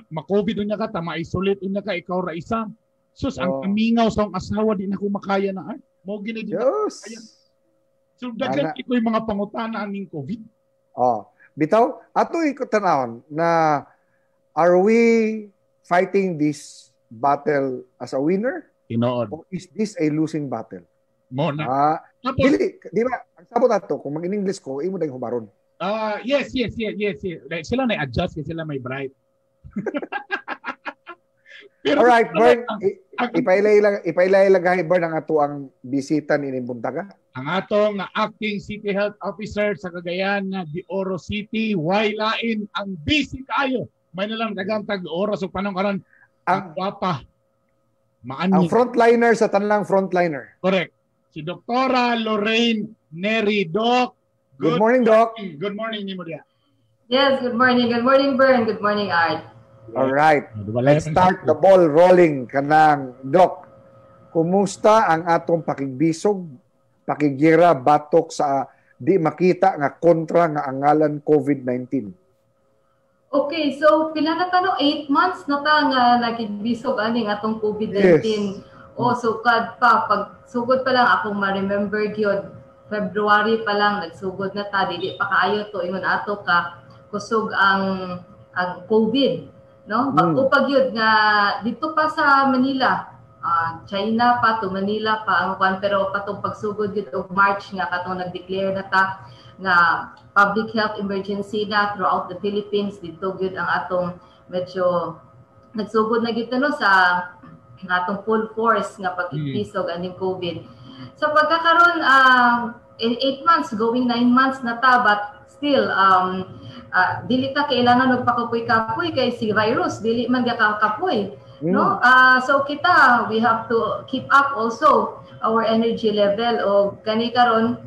ma-COVID unya ka, ta ma-isolate unya ka, ikaw ra isa. Sus, ang kamingaw sa akong asawa di na ko makaya na. Ay, mo gini di na kaya. So daghan ko yung mga pangutana aning COVID. Oh, bitaw ato ikutanawon na are we fighting this battle as a winner? Tinuod. Or is this a losing battle? Mo na. Tapos, dili, di ba? Ang sabot ato kung mag-English ko, imo dayong hubaron. Yes. Like, sila na adjust kasi sila may bright. Pero, alright, Bern, ipailay lang kay Bern ang ato ang bisita ni Buntaga. Ang atong acting City Health Officer sa Cagayan de Oro City, way lain ang busy kayo. May nalang dagantag oras o panong karon ang papa. Maani. Ang frontliner sa tanang frontliner. Correct. Si Doktora Lorraine Neri. Doc. Good morning, Doc. Good morning nimo diya. Yes, good morning. Good morning, Bern. Good morning, Art. All right. Let's start the ball rolling kanang Doc. Kumusta ang atong pakigbisog, pakigira batok sa di makita nga kontra nga angalan COVID-19? Okay, so pila na ta no? 8 months na ta nga nakigbisog ani nga atong COVID-19. Yes. Oh, so kad pa pag sugod pa lang akong ma-remember gyud February pa lang nagsugod na ta, dili pa kaayo to ingon ato ka kusog ang COVID, no? Bag-o pa gyud nga dito pa sa Manila, China pa to Manila pa ang kwan, pero katong pagsugod gyud og March nga katong nag-declare na ta nga public health emergency na throughout the Philippines, dito gyud ang atong medyo nagsugod na gyud no sa atong full force nga pag-ipisog aning COVID. So pagkakaroon in 8 months going 9 months na ta, but still Dili ta kailangan magpakapoy-kapoy kay si virus dili man gakakapoy, no? So kita, we have to keep up also our energy level o kani karon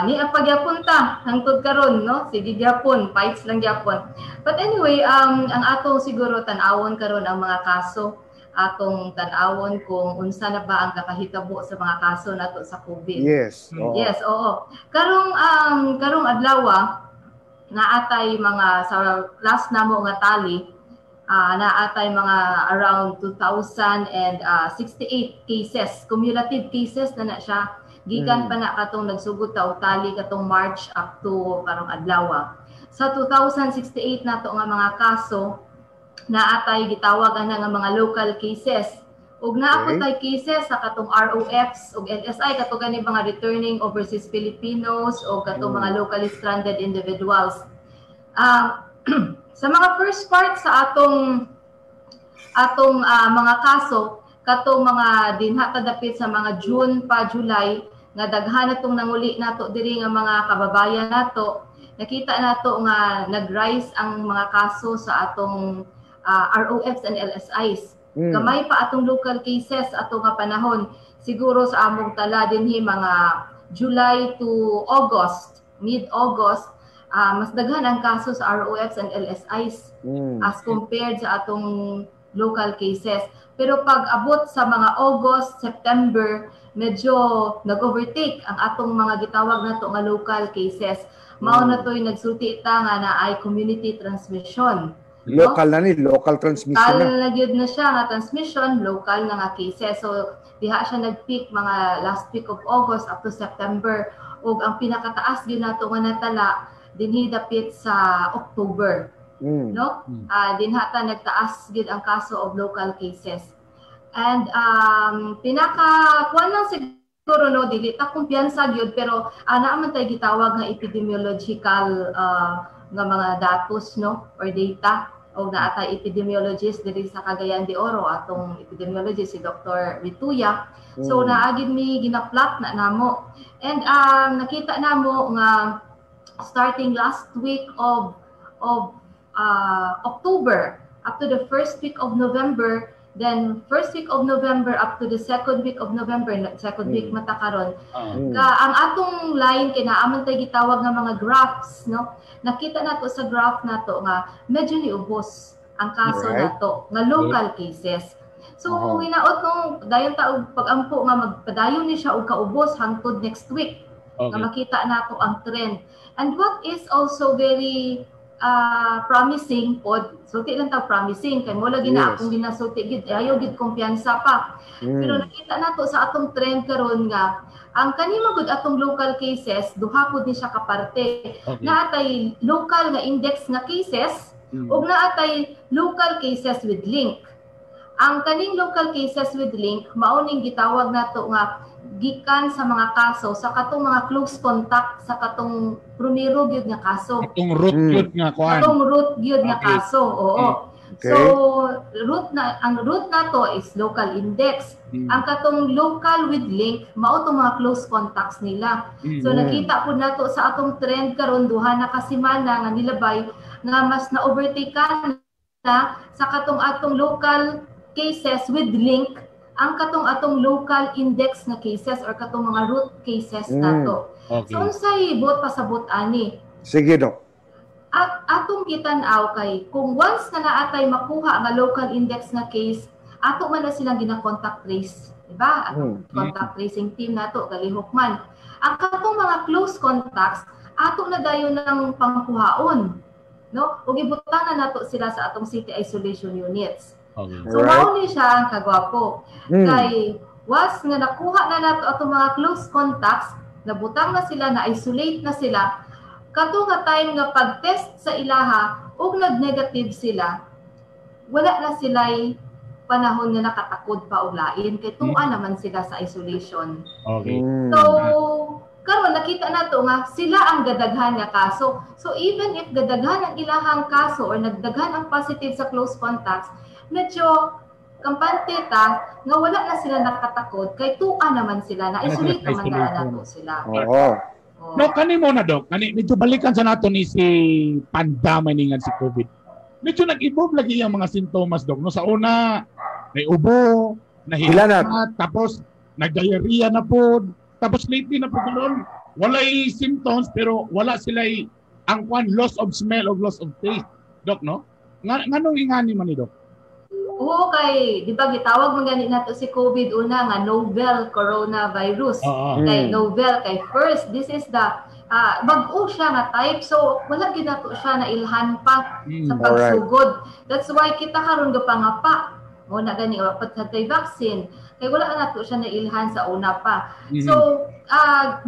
ni pagyapon ta hangtod karon, no? Sige gyapon, fights lang gyapon. But anyway, ang atong siguro tan-awon karon ang mga kaso, atong tan-awon kung unsa na ba ang kakahitabo sa mga kaso nato sa COVID. Yes. Oo. Yes, oo. Karong karong adlaw naatay mga sa last namo nga tally, naatay mga around 2,068 cases, cumulative cases na na siya. Gikan pa na katong nagsugod ta og tally katong March up to karong adlaw. Sa 2,068 nato nga mga kaso, naatay gitawag ana nga mga local cases. Ug naa po tay cases sa katong ROFs ug LSI, kato gani mga returning overseas Filipinos o katong mga locally stranded individuals. Sa mga first part sa atong mga kaso, katong mga dinha ta dapit sa mga June pa July nga daghan natong nanguli nato diri nga mga kababayan nato, nakita nato nga nag-rise ang mga kaso sa atong ROFs and LSIs. Gamay pa atong local cases ato nga panahon. Siguro sa among tala dinhi mga July to August, mid-August, mas daghan ang kaso sa ROFs and LSIs as compared sa atong local cases. Pero pag abot sa mga August, September, medyo nag-overtake ang atong mga gitawag nato nga local cases. Mao na to'y nagsulti ta nga na ay community transmission. Local na ni, local transmission na. Local na gyud na siya nga transmission, local na nga cases. So diha siya nag-peak mga last week of August up to September, ug ang pinakataas gyud nato nga natala dinhi dapit sa October. No? Dinha ta nagtaas gyud ang kaso of local cases. And pinaka kuan lang siguro, no, dili ta kumpiyansa gyud, pero naa man tay gitawag nga epidemiological nga mga datos, no, or data, o naa tay epidemiologist diri sa Cagayan de Oro, atong epidemiologist si Dr. Rituya. So naagid mi ginaplot na namo. And nakita namo nga starting last week of October up to the first week of November, then first week of November up to the second week of November, second week mata karon. Ang atong line kay naa man tay gitawag nga mga graphs, no? Nakita nato sa graph nato nga medyo niubos ang kaso nato nga local cases. So hinaot nung dayon ta og pag-ampo nga magpadayon ni siya og kaubos hangtod next week. Nga makita nato ang trend. And what is also very promising pod, sulti lang ta promising kay mo lagi na akong ginasulti gid, ayaw gid kumpiyansa pa. Pero nakita nato sa atong trend karon nga ang kani magud atong local cases duha pud ni siya kaparte. Naatay local nga index nga cases ug naatay local cases with link. Ang kaning local cases with link mao ning gitawag nato nga gikan sa mga kaso sa katong mga close contact sa katong primero gyud nga kaso. Katong root gyud nga kuan. Katong root gyud nga kaso, oo. So root na ang root nato is local index. Ang katong local with link mao tong mga close contacts nila. So nakita pud nato sa atong trend karon duha na ka semana nga nilabay nga mas na overtake na sa katong atong local cases with link ang katong atong local index na cases or katong mga root cases nato. So unsay buot pasabot ani? Sige, Dok. At atong gitan-aw kay kung once na naatay makuha nga local index nga case, ato man na silang gina-contact trace, di ba? Atong contact tracing team nato galihok man. Ang katong mga close contacts, ato na dayon ng pangkuhaon, no? Ug ibutang na nato sila sa atong city isolation units. So mao ni siya ang kagwapo. Kay was nga nakuha na nato atong mga close contacts, nabutang na sila, na-isolate na sila, kato nga time nga pag-test sa ilaha ug nag-negative sila, wala na sila'y panahon nga nakatakod pa og lain kay tuwa naman sila sa isolation. So karon nakita nato nga sila ang gadaghan nga kaso. So even if gadaghan ang ilahang kaso or nagdaghan ang positive sa close contacts, medyo kampante ta nga wala na sila nakatakod kay tuwa naman sila, na isolate naman na nato sila. Oo. Oh. No, kani mo na, Dok. Kani, medyo balikan sa nato ni si pandama ni nga si COVID. Medyo nag-evolve lagi ang mga sintomas, Dok. No, sa una, may ubo, nahilanat, tapos nag-diarrhea na po, tapos lately na po karon, walay symptoms pero wala sila ang kwan, loss of smell o loss of taste, Dok, no? Nganong ingani man ni Dok? Oo, kay, di ba, gitawag man gani nato si COVID una nga novel coronavirus. Oo. Kay novel, kay first, this is the, bag-o siya nga type. So, wala gid nato siya na ilhan pa sa pagsugod. That's why kita karon gapangapa. Mo na gani wa pa tay vaccine. Kay wala na nato siya nailhan sa una pa. So,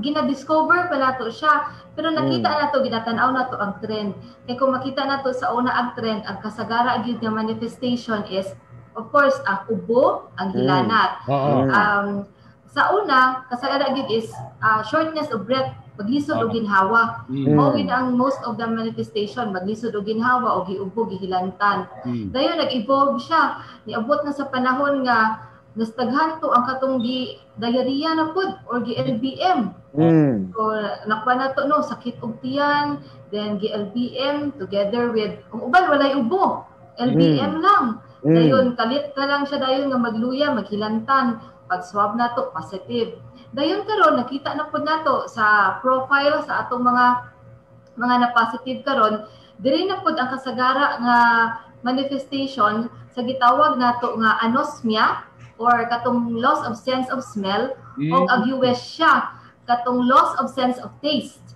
gina-discover pa nato siya. Pero nakita nato, ginatan-aw nato ang trend. Kay kung makita nato sa una ang trend, ang kasagara gyud nga manifestation is, of course, ang ubo, ang hilanat. Sa una, kasagara gyud is shortness of breath, maglisod og ginhawa. Mao gyud ang most of the manifestation, maglisod og ginhawa o giubo, gihilantan. Dayon nag-evolve siya. Niabot na sa panahon nga nastaghan to ang katong gi diarrhea na pud or gi LBM. So nakuha na to no, sakit og tiyan, then gi LBM together with ang uban walay ubo, LBM lang. Dayon kalit na lang siya dayon nga magluya, maghilantan, pag swab na to positive. Dayon karon nakita na pud nato sa profile sa atong mga na positive karon, diri na pud ang kasagara nga manifestation sa gitawag nato nga anosmia or katong loss of sense of smell o aguesya, katong loss of sense of taste.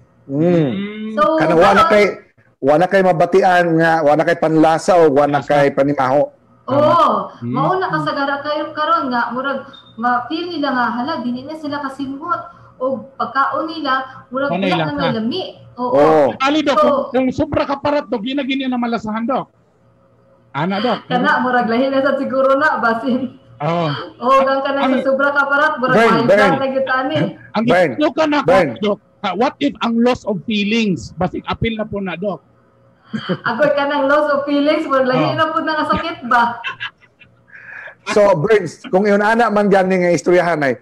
So kana wala kay mabatian nga wala kay panlasa o wala kay panimaho. Oo, mao na kasagara kayo karon nga murag ma-feel nila nga hala dili na sila kasimhot o pagkaon nila murag wala na may lami. Oo. Ali, Dok, so, kung sobra ka parat, Dok, ginagini na malasahan, Dok. Ana, Dok. Kana murag lahi na sa siguro na basin. Oo. Oh, kang kana sa sobra ka parat, murag mahal na gyud ani. Ang gitlo ka na, Dok. What if ang loss of feelings? Basig apil na po na, Dok. Agoy ka ng loss of feelings, murag lahi na po na nga sakit ba? So, Burns, kung iyon ana man gani nga istoryahan ay,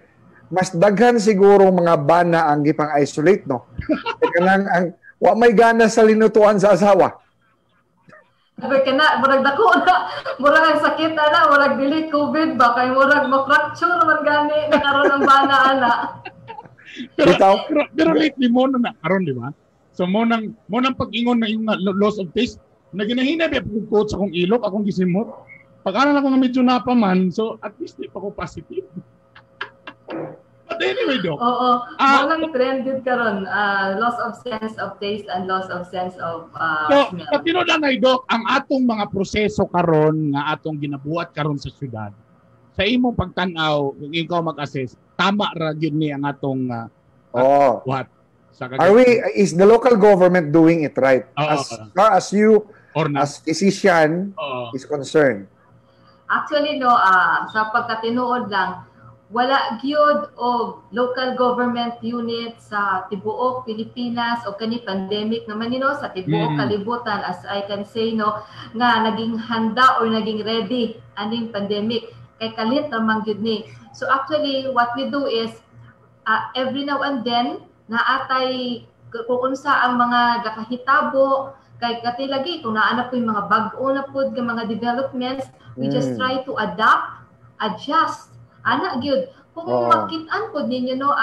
mas daghan siguro mga bana ang gipang-isolate, no? Kaya ang wa may gana sa linutuan sa asawa. Agoy ka na, murag dako na, murag ang sakit ana, murag dili COVID ba, kay murag ma-fracture man gani na karon ang bana ana. Pero lately mo na karon, di ba? So mo nang pag-ingon na yung loss of taste, naginahina ba pag coach akong ilok, akong gisimot. Pag ano na ko nga medyo napa man, so at least di pa ko positive. But anyway, Doc. Oo, mo nang trend yun karon, loss of sense of taste and loss of sense of so, smell. So, tinuod na, Doc, ang atong mga proseso karon nga atong ginabuhat karon sa syudad, sa imong pagtan-aw, kung ikaw mag-assess, tama ra gyud ni ang atong buhat. Are we, is the local government doing it right? As far as you, as physician, is concerned? Actually, no, sa pagkatinuod lang, wala gyud og local government unit sa tibuok Pilipinas o kani pandemic naman ni no sa tibuok kalibutan, as I can say no, nga naging handa or naging ready aning pandemic kay kalit ra man gyud ni. So actually what we do is every now and then naatay kung unsa ang mga gakahitabo kay kati lagi kung naa na po yung mga bag-o na pud nga mga developments, we just try to adapt, adjust. Ana gyud kung makit-an pod ninyo no,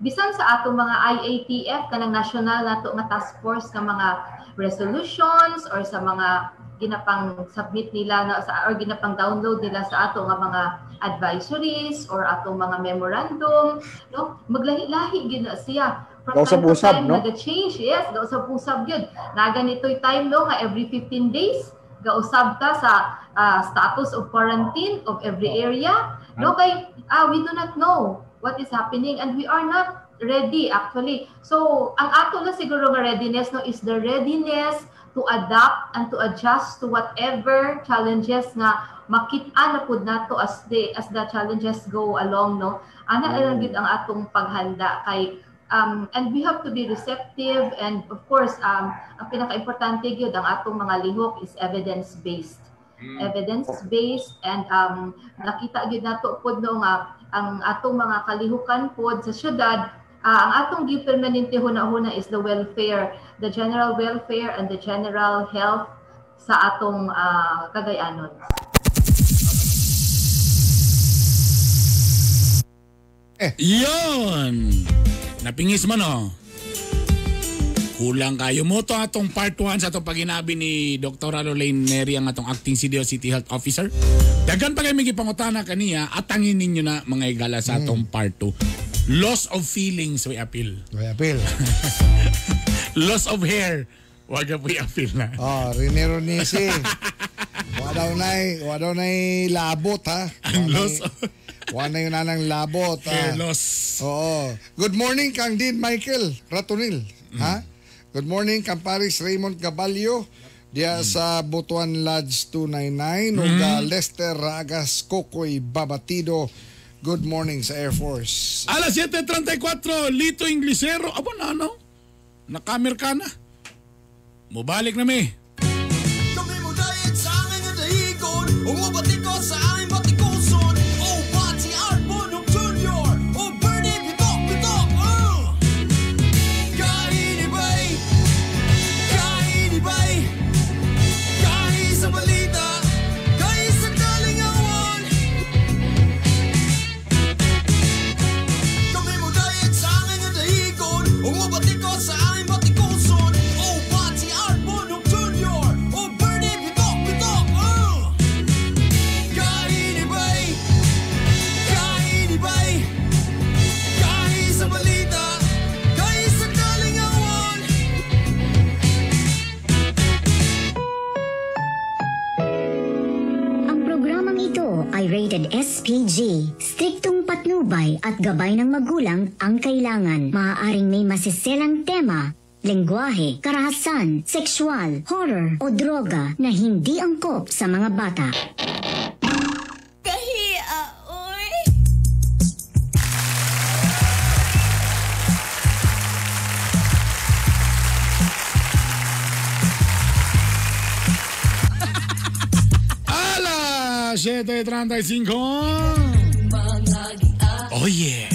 bisan sa atong mga IATF kanang national nato nga task force nga mga resolutions or sa mga ginapang submit nila na sa or ginapang download nila sa ato nga mga advisories or atong mga memorandum no, maglahi-lahi gyud na siya. From time to time, no? Naga-change, yes, gausab-usab gyud. Na ganito'y time no nga every 15 days gausab ta sa status of quarantine of every area. No, kay we do not know what is happening and we are not ready actually. So ang ato na siguro nga readiness no is the readiness to adapt and to adjust to whatever challenges nga makit-an na pud nato as the challenges go along no. Ana lang gyud ang atong paghanda kay and we have to be receptive and of course ang pinakaimportante gyud ang atong mga lihok is evidence based. Evidence-based and nakita gyud nato pod no nga ang atong mga kalihukan pod sa syudad Ang atong gipermanente huna-huna is the welfare, the general welfare and the general health sa atong Cagayanon. Yon! Napingis mo, no? Kulang kayo mo to atong part 1 sa atong paginabi ni Dr. Lorraine Neri, ang atong acting CDO City Health Officer. Daghan pa kayo may gipangutana kaniya, atangin ninyo na mga igala sa atong part 2. Loss of feelings, way appeal. Way appeal. Loss of hair, wag na po appeal na. Oh, Rene Ronisi. Wa daw na'y labot, ha? Ang loss of... Wa na yun nanang labot. Hair loss. Oo. Good morning kang Dean Michael Ratonil. Ha? Good morning kang Paris Raymond Caballo diya sa Butuan Lodge 299 ug Lester Ragas Kokoy Babatido. Good morning sa Air Force. Alas 7:34, Lito Inglesero. Abo na, ano? Nakamer ka na. Mubalik na mi. Kami mo dayet sa amin nga dahigon, umabati ko sa amin batikuson. Oh, Pati Art Bonong Jr. Oh, Bernie Bitok Bitok. Kainibay, kainibay, kahi sa balita, kahi sa kalingawan. Kami mo dayet sa amin nga dahigon, umabati ko sa amin batikuson. Oh, Pati Art Bonong Jr. Oh, Bernie Bitok Bitok. Kainibay, kainibay, kahi sa balita, kahi sa kalingawan. Ang programang ito ay rated SPG. Striktong patnubay at gabay ng magulang ang kailangan. Maaaring may masiselang tema, lengguwahe, karahasan, sexual, horror o droga na hindi angkop sa mga bata. Kahia, oy. Alas 7:35. Oh yeah.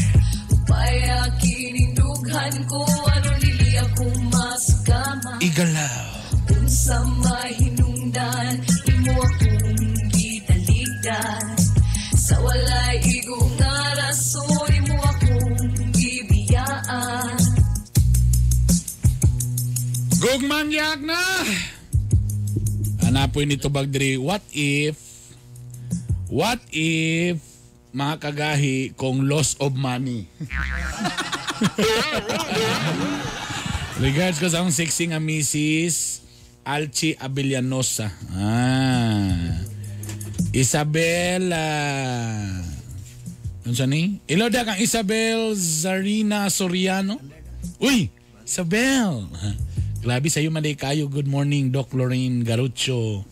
Upaya kinindughan ko aron dili ako maskama. Igalaw. Unsa mahinungdan imo akong gitaligdan. Sa walay igo nga rason imo akong gibiyaan. Gugmang yak na. Anapoy nito bagdiri, what if mga kagahi kung loss of money? Regards ko sa akong sexy nga misis Alchi Abellanosa. Ah. Isabel ano siya ni? Iloda kang Isabel Zarina Soriano. Uy! Isabel! Grabe sa'yo man kayo. Good morning, Doc Lorraine Garucho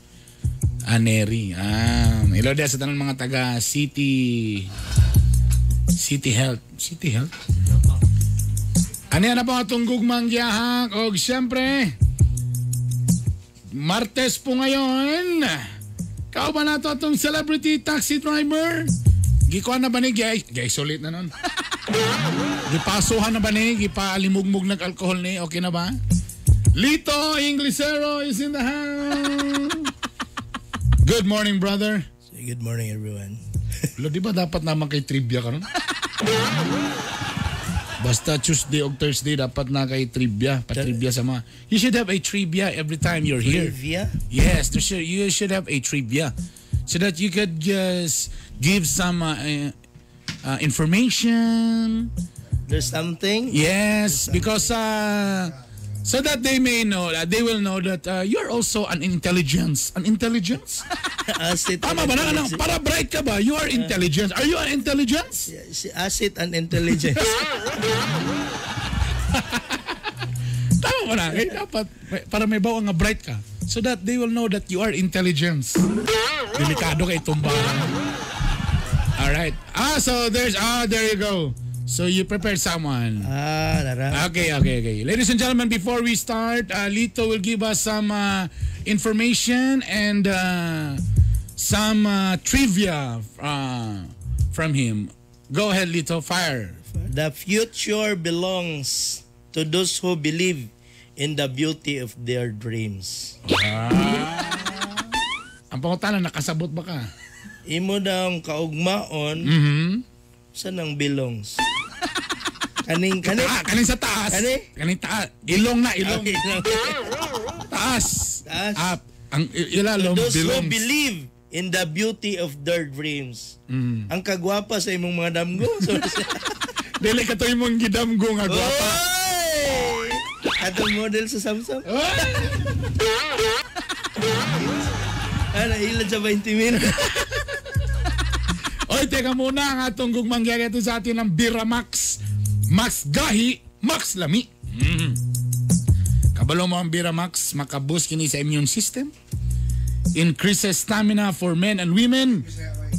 Aneri. Ah, iloda sa tanong mga taga City Health. City Health? Ano yan na po atong gugmang giyahak? Og siyempre, Martes po ngayon. Kauban na to atong celebrity taxi driver. Gikuan na ba ni? Gi-isolate na nun. Gipasuhan na ba ni? Gipalimugmug nag alcohol ni? Okay na ba? Lito Inglesero is in the house. Good morning, brother. Good morning, everyone. Lo, di ba dapat naman kay trivia ka nun? Basta Tuesday o Thursday, dapat na kay trivia. Pa-trivia sa mga... You should have a trivia every time you're here. Trivia? Yes, you should have a trivia. So that you could just give some information. There's something? Yes, because... so that they may know, they will know that you're also an intelligence. An intelligence? Asset. Tama ba na? Ano, para bright ka ba? You are intelligence. Are you an intelligence? Asset and intelligence. Tama ba na? Eh, dapat, para may bawa nga bright ka. So that they will know that you are intelligence. Delikado kay tumba. Alright. So there's, there you go. So you prepared someone. Ah, Okay. Ladies and gentlemen, before we start, Lito will give us some information and some trivia from him. Go ahead, Lito. Fire. The future belongs to those who believe in the beauty of their dreams. Ang pangutana, nakasabot ba ka? Imo daw ang kaugmaon sa nang belongs. Kaning kaning Kaning sa taas. Kani? Kaning taas. Ilong na, ilong. Okay, ilong. Taas. Taas. Up. Ang ilalom Those who belongs. believe in the beauty of their dreams. Ang kagwapa sa imong mga damgo. So, Dili ka to imong gidamgo nga gwapa. Oy! Atong model sa Samsung. Ano, ilan sa 20 mil? Oy, teka muna ang atong gugmang ito sa atin ng Bira Max. Max Gahi, Max Lami. Kabalo mo ang Bira Max, makaboost kini sa immune system, increases stamina for men and women,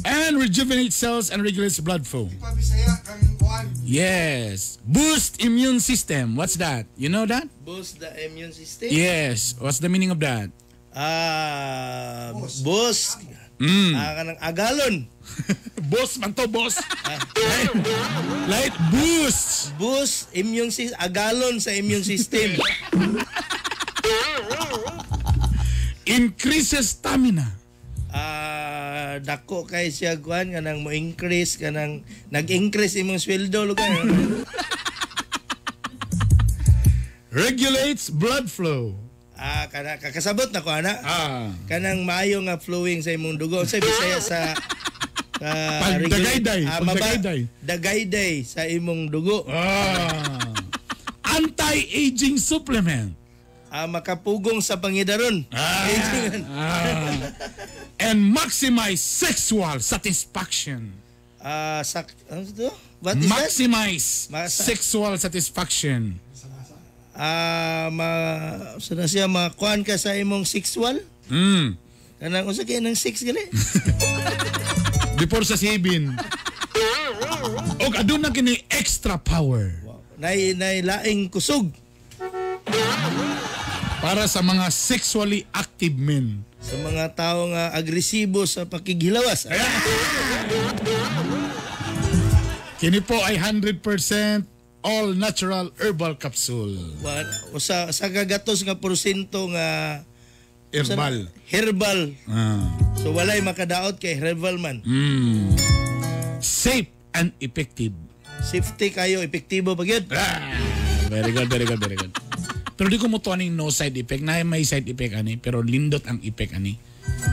and rejuvenates cells and regulates blood flow. Pabisaya kang kuan. Yes. Boost immune system. What's that? You know that? Boost the immune system? Yes. What's the meaning of that? Ah, boost. Kanang agalon. Boss man to, boss. Light boost. Boost immune system. Agalon sa immune system. Increases stamina. Dako kay siya kuan kanang mo increase kanang nag-increase imong sweldo lugar. Regulates blood flow. Kana kakasabot na ko ana. Kanang maayo nga flowing sa imong dugo. Unsay Bisaya sa Pagdagayday, pagdagayday. Dagayday sa imong dugo. Anti-aging supplement. Makapugong sa pangidaron. And maximize sexual satisfaction. Ano to? What is that? Maximize sexual satisfaction. So na siya makuan ka sa imong sexual? Kanang unsa kay nang sex gali? Before sa sibin. Og aduna kini extra power. Wow. Nay laing kusog. Para sa mga sexually active men. Sa mga tao nga agresibo sa pakighilawas. Kini po ay 100% all natural herbal capsule. Sa kagatos nga porsyento nga herbal. Herbal. So walay makadaot kay herbal man. Safe and effective. Safety kayo, epektibo pa gyud. Very good, very good, very good. Pero di ko mo to aning no side effect. Na may side effect ani, pero lindot ang effect ani.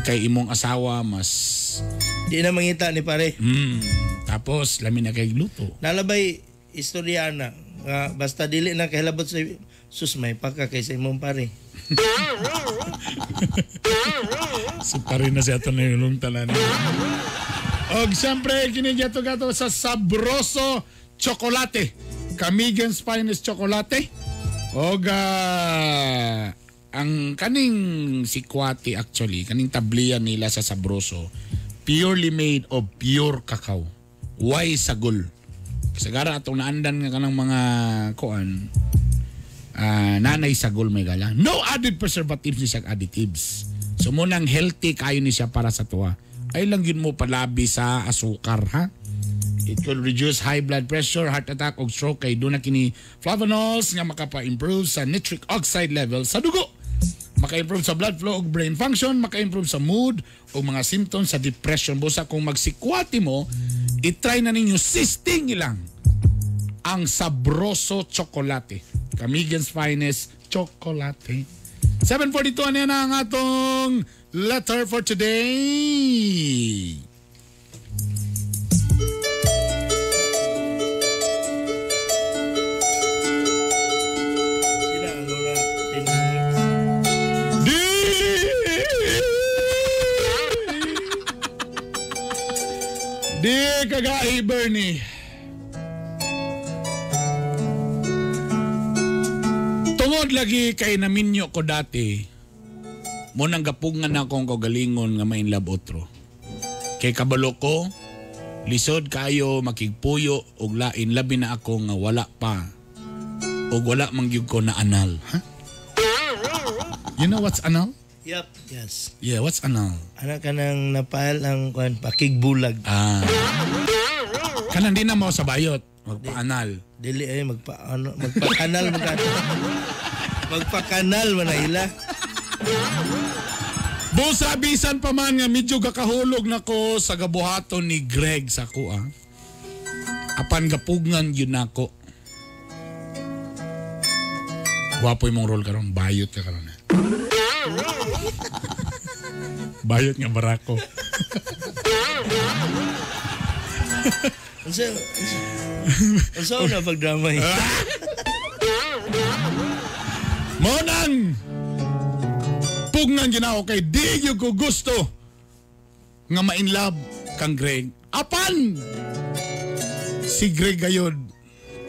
Kay imong asawa mas di na mangita ni pare. Tapos lami na kay luto. Nalabay istorya na nga basta dili na kahilabot sa sus may paka kay sa imong pare. Si pare na siya ato na yung talan. Og siyempre kini gato sa Sabroso Chocolate. Camigan's Finest Chocolate. Og ang kaning sikwati actually, kaning tabliya nila sa Sabroso, purely made of pure cacao. Why sagol? Sagara atong naandan nga kanang mga kuan, nanay sagol may gala. No added preservatives ni siya additives. So munang healthy kayo ni siya para sa tuwa. Ay lang yun mo palabi sa asukar ha. It could reduce high blood pressure, heart attack o stroke kay doon na kini flavonols nga makapa-improve sa nitric oxide level sa dugo. Maka-improve sa blood flow o brain function, maka-improve sa mood o mga symptoms sa depression. Busa kung magsikwati mo, itry na ninyo sisting ilang ang Sabroso Chocolate. Camigan's Finest Chocolate. 7:42 na ang atong letter for today. Di kagahi, Bernie. Tungod lagi kay naminyo ko dati, mo nang gapungan akong kagalingon nga mainlove otro. Kay kabalo ko, lisod kayo makigpuyo og lain labi na ako nga wala pa. Og wala man gyud ko na anal. Huh? You know what's anal? Yep, yes. Yeah, what's anal? Ana ka nang napail ang kuan pakigbulag. Kanang di na mo sa bayot. Magpaanal. Dili ay magpaano, magpakanal man ka. Magpakanal man na ila. Busa bisan pa man nga medyo gakahulog nako sa gabuhaton ni Greg sa ko ah. Apan gapugnan yun nako. Gwapo imong role karon, bayot ka karon. Eh. Bayot nga barako. Unsa unsa na pagdrama eh? Mao nang pugnan ginaw kay di gyud ko gusto nga ma-in love kang Greg. Apan si Greg gayod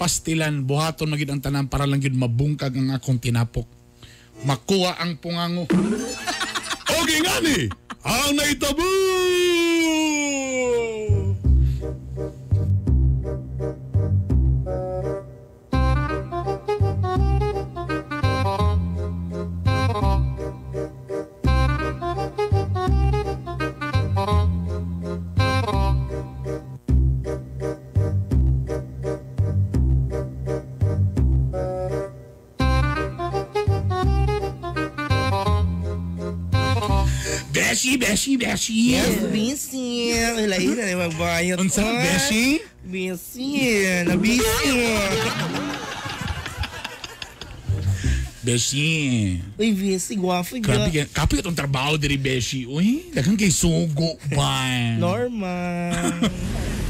pastilan buhaton magid ang tanan para lang gyud mabungkag ang akong tinapok. Makuha ang pungango. Okay ngani ang naitabo. Beshi, Beshi, Beshi. Yes, busy. Lain na yung magbayot. Unsa, Beshi? Busy. Na busy. Beshi. Uy, busy. Gwapo. Grabe kay kapoy itong trabaho diri Beshi. Uy, daghang kay sugo ba. Normal.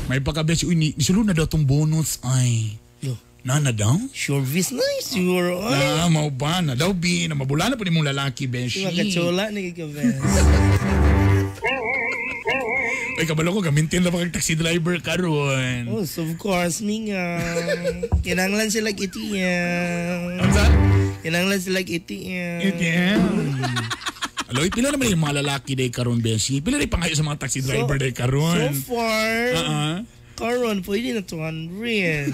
May pagka Beshi, uy, nisulod na daw tong bonus ay. Yo. Na daw? Sure, bis na. Sure. Ay. Na, mao ba? Na daw, bi. Na mabula na po ni mong lalaki, Beshi. Makachula ni ka, Bes. Ay, kabalo ko, gamintin na ba kag taxi driver karon? Oh, so of course, minga. Kinanglan sila ATM. Unsa? Kinanglan sila ATM. ATM. Aloy, pila naman yung mga lalaki day karon, Beshi? Pila rin pangayo sa mga taxi driver day karon? So far, karon pwede na 200.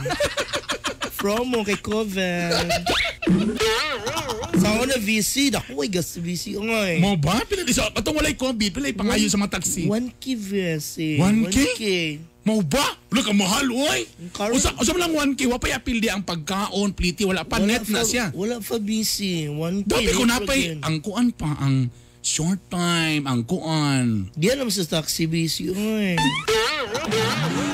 Promo kay Coven. Sa una VC, dako ay gas VC ngay. Mo ba? Pila di sa atong walay COVID, pila pangayo sa mga taxi. 1K VC. 1K? 1K. Mo ba? Wala ka mahal, oy. Usa usa man lang 1K, wa pay apil di ang pagkaon, pliti, wala pa Wala net na fa- siya. Wala pa VC. 1K. Dapat ko late napay again. ang kuan pa ang short time, ang kuan. Di alam sa taxi VC, oy.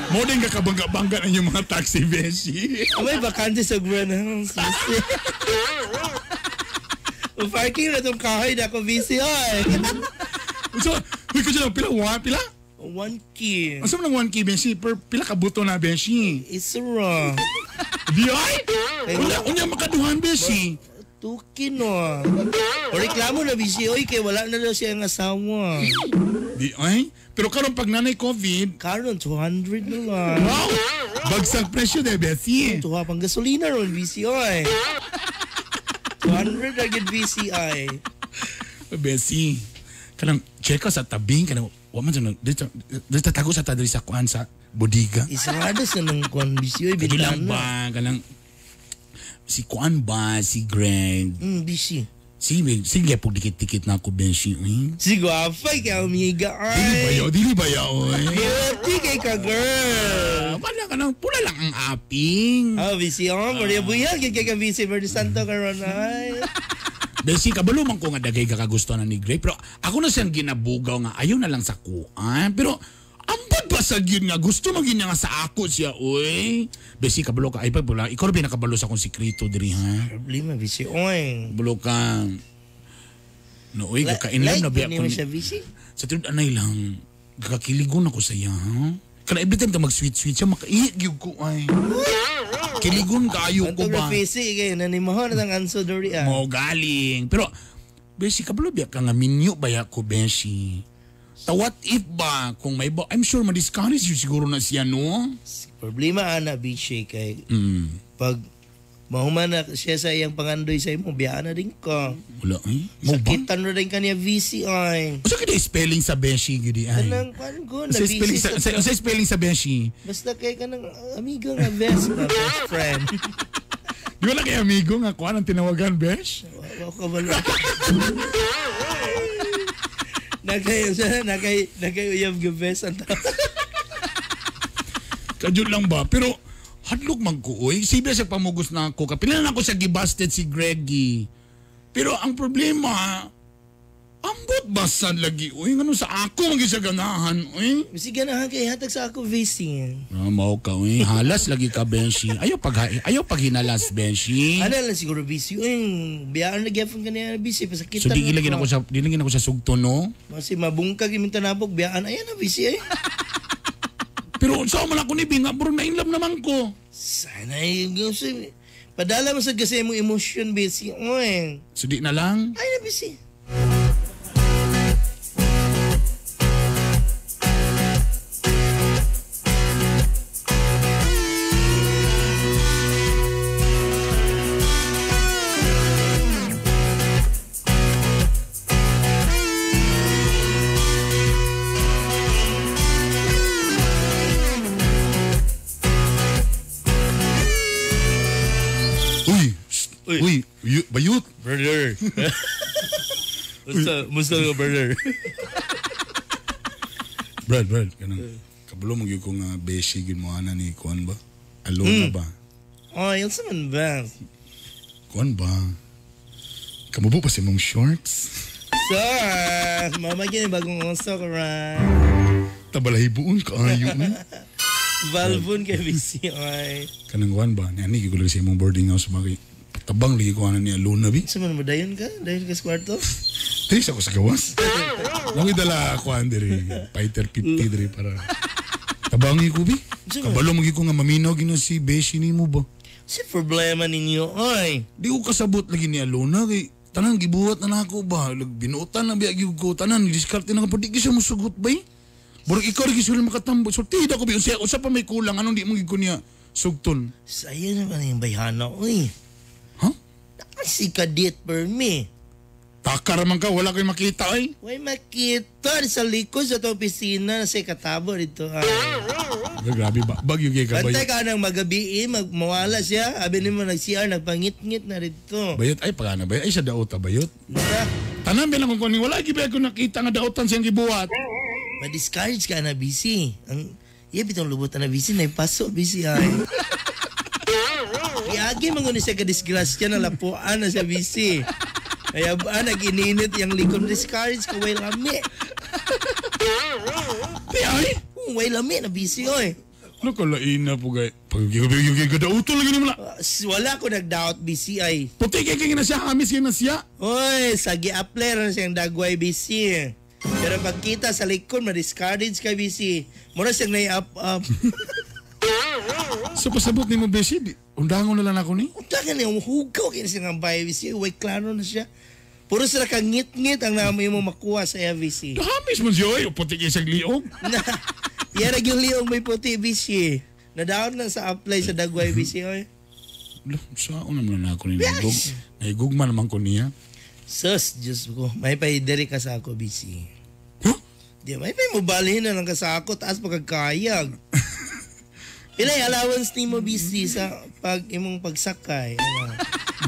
Mo din kakabangga-bangga ng inyong mga taxi, Beshi. May bakante sa Grand House. VC. Parking na itong kahoy na ako, VC, oy. So, uy, kasi lang, pila, wa, pila? 1K. Ang lang 1K, Beshi? Per, pila kabuto na, Beshi? It's raw. Di ay? Wala, unya makaduhan, Beshi. 2K no. O reklamo na VC, oy, kay wala na daw siya ang asawa. Di ay? Pero karon pag nanay COVID, karon 200 na lang. Wow! Bagsak presyo de, Beshi. Tuha pang gasolina ron, VC, oy. 200 na gid VCI. Beshi, kanang check ka sa tabing, kanang, wa man dyan, dito, dito tago sa tadri sa kuan sa bodega. Isarado sa nang kuan VC, oy, Kadyo lang bintana. ba, kanang, si kuan ba, si Greg. VC. Sige, sige, pag dikit-dikit na ako, Beshi. Eh? Si Guapay, kaya umiga, ay. Dili ba yaw, dili ba yaw, eh? Beauty kay ka, girl. Wala ka nang, pula lang ang aping. Oh, VC, oh, Maria Buyag, kay ka VC, Bernie Santo, karon ay. Besi, kabalo man ko nga dagay kakagusto na ni Gray. Pero ako na siyang ginabugaw nga, ayaw na lang sa kuan. Pero ambot ba sa gyud nga gusto man gyud niya nga sa ako siya, oy. Besi, kabalo ka. Ay, pa, bula. Ikaw rin nakabalo sa akong sikreto diri, ha? Problema, VC, oy. Kabalo ka. No, oy, kaka-inlove Like na biya ba ko. nimo siya, VC? Sa tinud anay lang, kakakiligon ako sa iya, ha? Kana every time ta mag-sweet-sweet siya, makaihi gyud ko, ay. Kiligon kaayo ko Antog ba? na PC, kay nanimahon na ang anso dori, ah. Mo galing. Pero, Beshi, kabalo biya ka nga minyo ba ya ko, Beshi? Ta what if ba, kung may ba, I'm sure ma-discourage yun siguro na siya, no? Problema, ana, VC, kay pag mahuman na siya sa iyang pangandoy sa imo, biyaan na din ka. Wala, eh. Mo ba? Sakitan na rin kaniya VC, ay. Unsa kini spelling sa Beshi, gidi ay? Kanang kuan ko, na Unsa spelling busy sa, unsa spelling sa Beshi? Basta kay kanang amigo nga best ba, best friend. Di wala kay amigo nga kuan ang tinawagan, Besh? Wa ko kabalo. Nakay nakay nakay uyab ga best ang tao. Kadyot lang ba? Pero, Hadlok man ko oy. Sige sa pamugos na ako. Kapila na ako sa gibasted si Greggy. Pero ang problema, ambot basan lagi oy. Ngano sa ako man gyud siya ganahan oy. Bisi ganahan kay hatag sa ako VC. Ah, mao ka oy. Halas lagi ka Benshi. Ayaw pag ayaw paghinalas Benshi. Ano lang siguro VC oy. Biyaan lagi gyapon kaniya VC pasakit. So di lagi na ko sa di lagi na ko sa sugto no. Masi mabungkag imong tanabok biyaan ayan na VC ay. Pero unsa man ako ni Binga, bro na inlove naman ko. Sana yung padala mo sad kasi imong emotion VC oy. So di na lang. Ay na VC. Uy, shh, uy, bayut. Brother. Musta ka brother? Brad, kanang kabulo mo gyud ko nga beshi gyud mo ana ni kuan ba? Alona ba? Oy, unsa man ba? Kuan ba? Kamubo pa sa imong shorts. Sir, mama gyud bagong uso karon. Tabalahibuon kaayo eh. Valvon kay VC oy. Kanang kuan ba? Ni ani gyud ko lagi sa imong boarding house ba kay tabang lagi ko ana ni Alona bi. Unsa man mo dayon ka? Dayon ka sa kwarto? Tiis ako sa gawas. Nang idala kuan diri, fighter 50 diri para tabangi ko bi. Kabalo mo gyud ko nga maminaw gina si Beshi nimo ba? Si problema ninyo oy. Di ko kasabot lagi ni Alona kay tanan gibuhat na nako ba, binuotan na biya gyud ko tanan diskarte na ko di gyud siya mosugot bay. Murag ikaw ra gyud sila makatambok. Sulti ko bi unsa usa pa may kulang anong di mo gyud ko niya sugton. Saya naman yung bayhana oy. Huh? Si kadit per me. Takar man ka wala koy makita ay. Way makita sa likod sa itong opisina sa katabo dito. Ay. Grabe ba bagyo gyud ka Bantay bayot. ka nang magabi, magmawala siya. Abi nimo nag-CR, nagpangit-ngit na rito. Bayot ay pagana bayot ay sa daota bayot. Tanan bilang kung kunin wala gyud ba ko nakita nga daotan siyang gibuhat. Ma-discourage ka na busy. Ang iya bitong lubot na busy na ipaso busy ay. Iagi man guni siya ka-disgrasya na lapuan na siya busy. Kaya ba nag-ininit yung likod discourage ka way lami. Di ay. Way lami na busy oy. Ano ka lain na po gay. Pag-gigigigigigauto lagi nimo na. Wala ko nag-doubt busy ay. Puti kay kay na siya hamis kay na siya. Oy, sagi apply na siyang dagway busy. Pero pagkita sa likod, ma-discourage ka busy. Mura siyang nai-up-up. So pasabot nimo Beshi, undangon na lang ako ni. Unta ka niya, hugaw kaya siya ng bahay busy. Way klaro na siya. Puro sila kang ngit-ngit ang namin mo makuha sa busy. Hamis man siya oy, puti kay siyang liog. Yara yung liog may puti busy. Nadaon lang sa apply sa dagway busy oy. Lo, saon naman na ako ni Naigug. Naigugma naman ko niya. Sus, Diyos ko, may paidiri ka sa ako busy. Huh? Di, may pay mo balhin na lang ka sa ako, taas pagkakayag. Pila yung allowance ni mo busy sa pag imong pagsakay. Ano?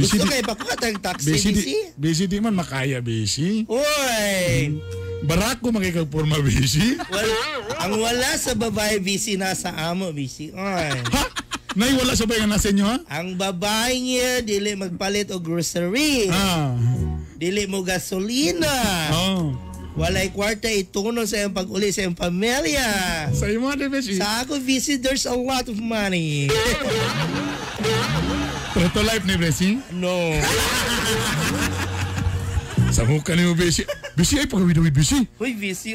Busy Gusto di- kay pakuha tag taxi Busy di, busy? busy di man makaya busy. Uy! Barako makikagporma busy. Wala, ang wala sa babae busy nasa amo busy. Oy. Ha? Nay wala sa bayan nasa inyo ha? Ang babae niya dili magpalit og grocery. Ah. Dili mo gasolina. Oh. Walay kwarta ituno sa iyong pag-uli sa iyong pamilya. Sa imo di busy. Sa ako busy there's a lot of money. Proto life ni Blessing? No. Sa mukha ni mo busy. Busy ay pagawid-awid busy. Uy, busy.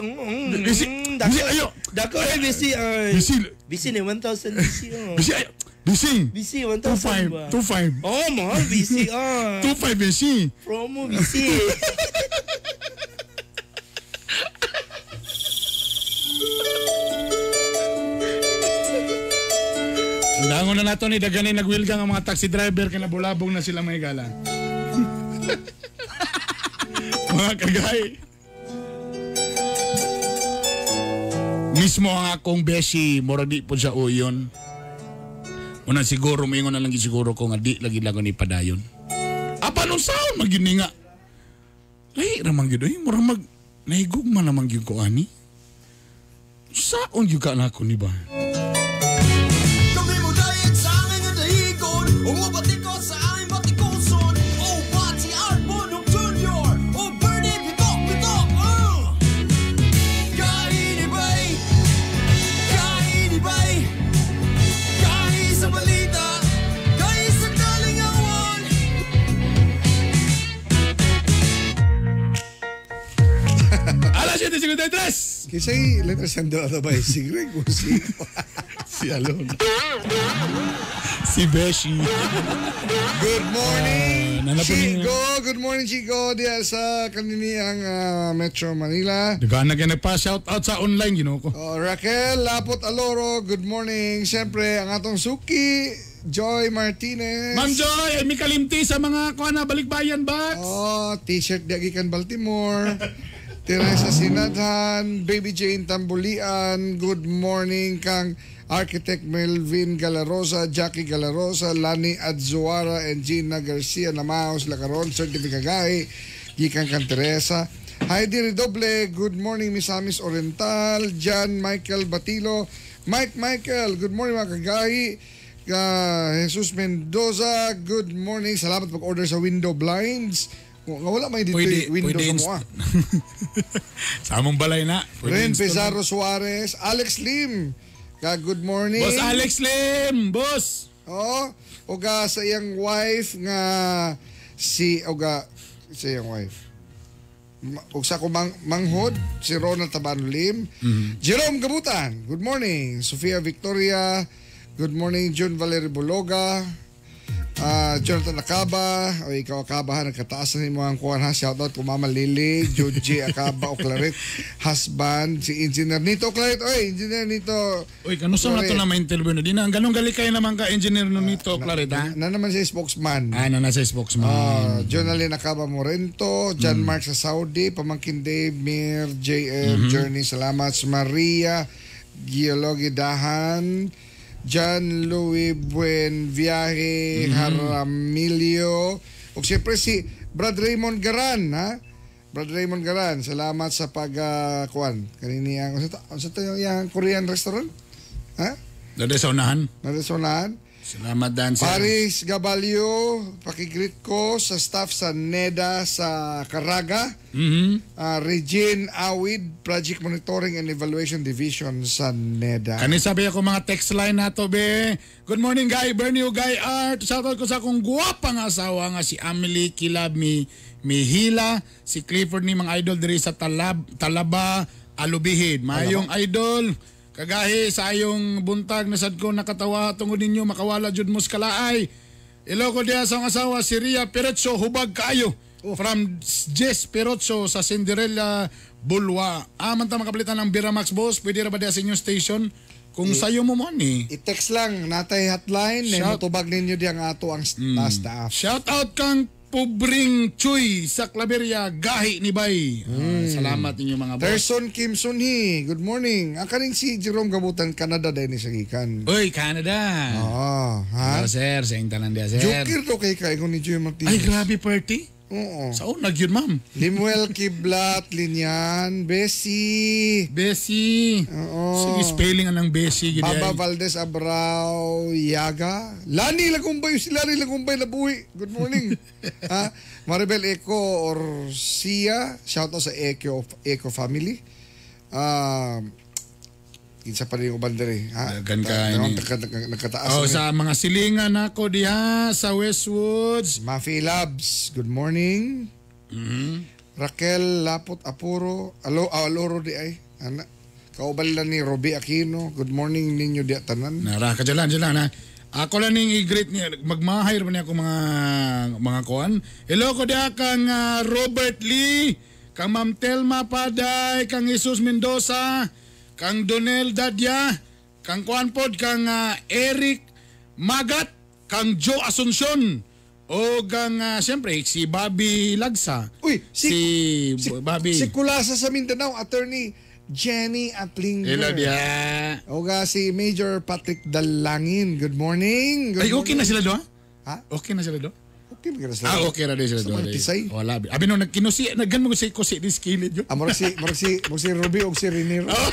Busy. Dako, Busy ayo. Dako ay busy. Ay. Busy. Busy ni 1,000 busy. Oh. Busy ayo. Busy. Busy 1,000 ba? 2.5. 2.5. Oh, mahal busy. Oh. 2.5 busy. Promo busy. Dangon na nato ni dagani nagwilgang ang mga taxi driver kay nabulabong na sila may gala. Mga kagay. Mismo ang akong beshi, mura di po siya uyon. Una siguro, moingon na lang siguro ko nga di lagi lang ni padayon. Apa nung saon magyud nga. Ay, ramang gyud oy, mura mag nahigugma naman gyud ko ani. Saon gyud ka na ako ni ba? Kami mo dayon sa Ug mobati ko sa aming batikuson. Oh, Pati Art Bonong Jr. Oh, Bernie Bitok Bitok. Kainibay, kainibay, kahi sa balita, kahi sa kalingawan. Alas 7:53. Kisa'y letter sender ato ba si Greg o si... Si Alon. Si Beshi. Good morning, Nanapon Chico. Good morning, Chico. Diya sa kaniniang Metro Manila. Dugaan na pa shout out sa online Ginoo ko. Oh, Raquel Lapot Aloro, good morning. Siyempre, ang atong suki, Joy Martinez. Ma'am Joy, ay may kalimti sa mga kuan na balikbayan box. Oh, t-shirt di gikan Baltimore. Teresa Sinadhan, Baby Jane Tambulian, good morning kang Architect Melvin Galarosa, Jackie Galarosa, Lani Adzuara, and Gina Garcia Namaos, Lacaron, Certificagay, gikan kang Teresa. Heidi Redoble, good morning Misamis Oriental, John Michael Batilo, Mike Michael, good morning mga kagahi. Jesus Mendoza, good morning. Salamat pag-order sa window blinds. Nga wala may dito Pwede, window pwede sa mua. Sa among balay na. Pwede Ren install. Pizarro Suarez, Alex Lim. Ka good morning. Boss Alex Lim, boss. Oo. Oga sa iyang wife nga si oga sa iyang wife. Og sa kumang manghod si Ronald Tabano Lim. Jerome Gabutan, good morning. Sofia Victoria, good morning. June Valerie Bologa. Jonathan Acaba, o ikaw Acaba ha, nagkataas na mo ang kuwan ha. Shoutout ko Mama Lily, Joji Acaba o Claret, husband, si Engineer Nito Claret. Oy, Engineer Nito. Uy, kano sa na to na ma-interview na? Di na, ganun gali kayo naman ka, Engineer Nito Claret, ha? Na naman siya spokesman. Ah, na nasa spokesman. Jonalyn Acaba Morento, John Mark sa Saudi, Pamangkin Dave, Mir, JM, Journey, salamat. Maria, Geologi Dahan, John Louis Buenviaje, Jaramillo, o siyempre si Brad Raymond Garan, ha? Brad Raymond Garan, salamat sa pag kuan. Kanini ang sa tayo yung Korean restaurant? Ha? Dada sa unahan. Dada sa unahan. Salamat, Dan, sir. Paris Gabalio, pakigreet ko sa staff sa NEDA sa Caraga. Regine Awid, Project Monitoring and Evaluation Division sa NEDA. Kani sabi ako mga text line nato be. Good morning guy, Bernie o guy Art. Shoutout ko sa akong guwapa nga asawa nga si Amelie Kilab mi Mihila, si Clifford ni mga idol diri sa Talaba, Alubihid. Mayong idol. Kagahi sa ayong buntag na sad ko nakatawa tungod ninyo makawala jud mo sa kalaay. Iloko diha sa akong asawa si Ria Perotso hubag kaayo. From Jess Perotso sa Cinderella Bulwa. Ah, man ta makapalitan ng Biramax boss, pwede ra ba diha sa inyong station? Kung sayo mo man eh. I-text lang natay hotline, eh, motubag ninyo diya nga ato ang staff. Shout out kang Pubring Chuy sa Claveria, gahi ni Bay. Salamat ninyo mga boss. Terson Kim Sunhi, good morning. Ang kaning si Jerome Gabutan, Canada din ni sa gikan. Uy, Canada. Oo, ha? Hello, sir. Sa iyong tanan diya, sir. Joker to kay kay ni Joey Martinez. Ay, grabe, party. Oo. Sa una, yun, ma'am. Limuel Kiblat, Linyan, Bessie. Bessie. Oo. Sige, spelling anang Bessie. gid Baba ay. Valdez Abrao, Yaga. Lani Lagumbay, si Lani Lagumbay nabuhi. Good morning. Ha? Maribel Eco Orsia, shout out sa Eco, Eco family. Kinsa pa rin yung uban diri, ha? Dagan ka, ini. Nagkataas. Oh, na sa mga silingan ako diha sa Westwoods. Mafi Labs, good morning. Raquel Lapot Apuro, alo Aloro di ay. Ana. Kauban lang ni Roby Aquino. Good morning ninyo di tanan. Nara ka dyan, dyan ha. Ako lang ning i-greet niya, magmahire man niya ako mga kuan. Hello ko diha kang Robert Lee, kang Ma'am Telma Paday, kang Jesus Mendoza, kang Donel Dadia, kang kuan pod kang Eric Magat, kang Joe Asuncion, o kang siyempre si Bobby Lagsa. Uy, si Bobby. Si Kulasa sa Mindanao, Attorney Jenny Atlinger. Hello diha. Oga si Major Patrick Dalangin. Good morning. Good Ay, okay na morning. sila do? Ha? Okay na sila do? Okay na sila. Ah, okay ra sila Sa do. mga tisay. Wala. Abi no nagkinusi, naggan mo si kusi dis kilid yo. Ah, murag si Ruby og si Renero. Oh.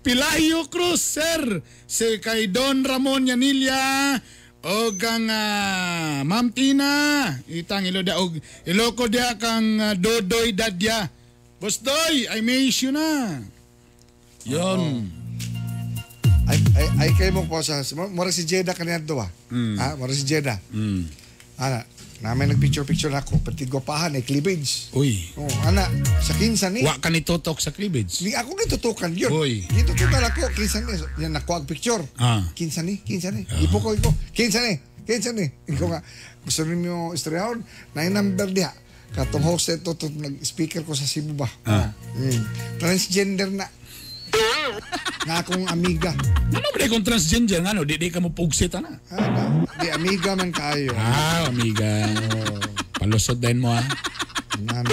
Pilayo Cruz, sir. Si kay Don Ramon Yanilla, O kang Ma'am Tina, itang ilo da og Iloko dia kang Dodoy Dadya. Boss Doy, I miss you na. Yon. Ay ay ay kay mo po sa mura si Jeda kaniadto ba? Ah, mura si Jeda. Ana, namin nagpicture-picture na ako, pati gwapahan ay cleavage. Uy. Oh, ana, sa kinsa ni. Wa ka ni tutok sa cleavage. Ni ako gitutukan yun. Uy. Gitutukan ako kinsa ni. Yan nakuha ang picture. Ah. Kinsa ni, kinsa ni. Ipo ko iko. Kinsa ni, kinsa ni. Iko nga gusto ninyo istoryahon, na number diha. Katong host ito, to, nag-speaker ko sa Cebu ba? Ah. Transgender na. Nga akong amiga. Ano ba kung transgender nga no? Di ka mo pugsit ana. Di amiga man kayo. Ah, amiga. Palusot din mo ah. Nana.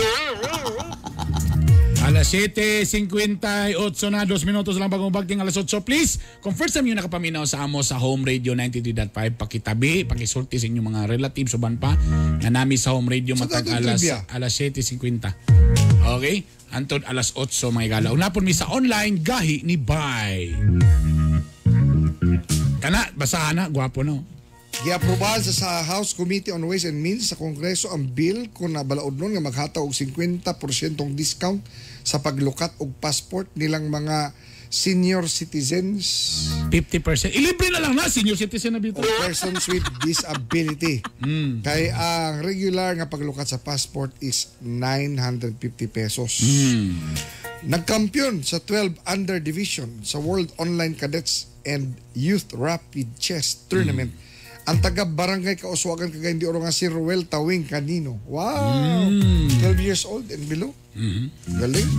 Alas 7:58 na, 2 minutos lang bagong bagting alas 8. Please, kung first time nyo nakapaminaw sa amo sa Home Radio 93.5, pakitabi, pakisulti sa inyong mga relatives uban pa na nami sa Home Radio matag alas 7:50. Okay? Antod alas 8 mga igala. Unapon mi sa online gahi ni Bye. Kana, basahan na, gwapo no. Giaprobahan sa House Committee on Ways and Means sa Kongreso ang bill kung nabalaod nun nga maghataw og 50% discount sa paglukat og passport nilang mga senior citizens. 50%. Ilibre na lang na, senior citizen na bito. O persons with disability. Kay ang regular nga paglukat sa passport is 950 pesos. Nagkampiyon sa 12 under division sa World Online Cadets and Youth Rapid Chess Tournament. Ang taga Barangay Kauswagan Cagayan de Oro nga si Ruel Tawing Kanino. Wow! 12 years old and below. Galing.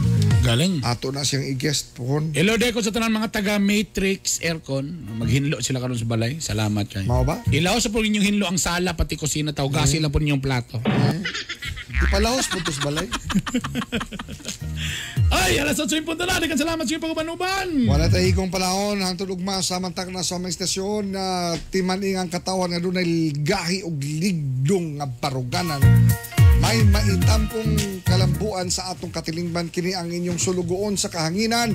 Galing. Ato na siyang i-guest pohon. Hello Deko sa tanan mga taga Matrix Aircon. Maghinlo sila karon sa balay. Salamat kay. Mao ba? Ilaw sa po inyong hinlo ang sala pati kusina tawgasi lang po ninyong plato. Ipalahos po to sa balay. Ay, alas 8 yung punto na. Daghang salamat sa inyong pag-uban-uban. Wala tayo higong panahon. Hangtod ugma sa mantak na sa mga istasyon na timaning ang katawan nga dunay gahi og ligdong nga baruganan. May maitampong kalambuan sa atong katilingban kini ang inyong sulugoon sa kahanginan.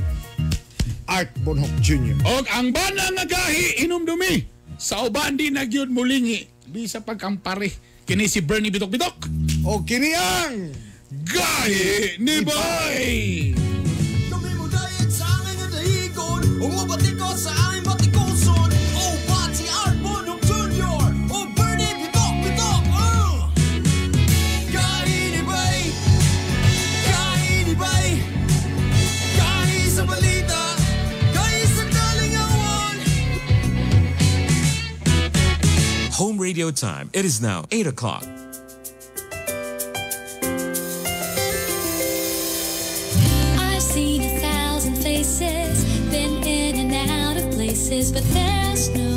Art Bonhoc Jr. Og ang bana nga gahi inumdumi. Sa uban di na gyud mulingi bisa pagkampare. Kini si Bernie Bitok-Bitok. O kini ang Gahi ni Boy! Kami mo dayat sa amin nga dahigon. Umabati ko sa aming batikuson. O Pati Art Bonhoc Jr. O Bernie Bitok Bitok. Gahi ni Bay. Gahi ni Bay. Gahi sa balita. Gahi sa kalingawan. Home radio time. It is now 8 o'clock. I've seen 1,000 faces, been in and out of places, but there's no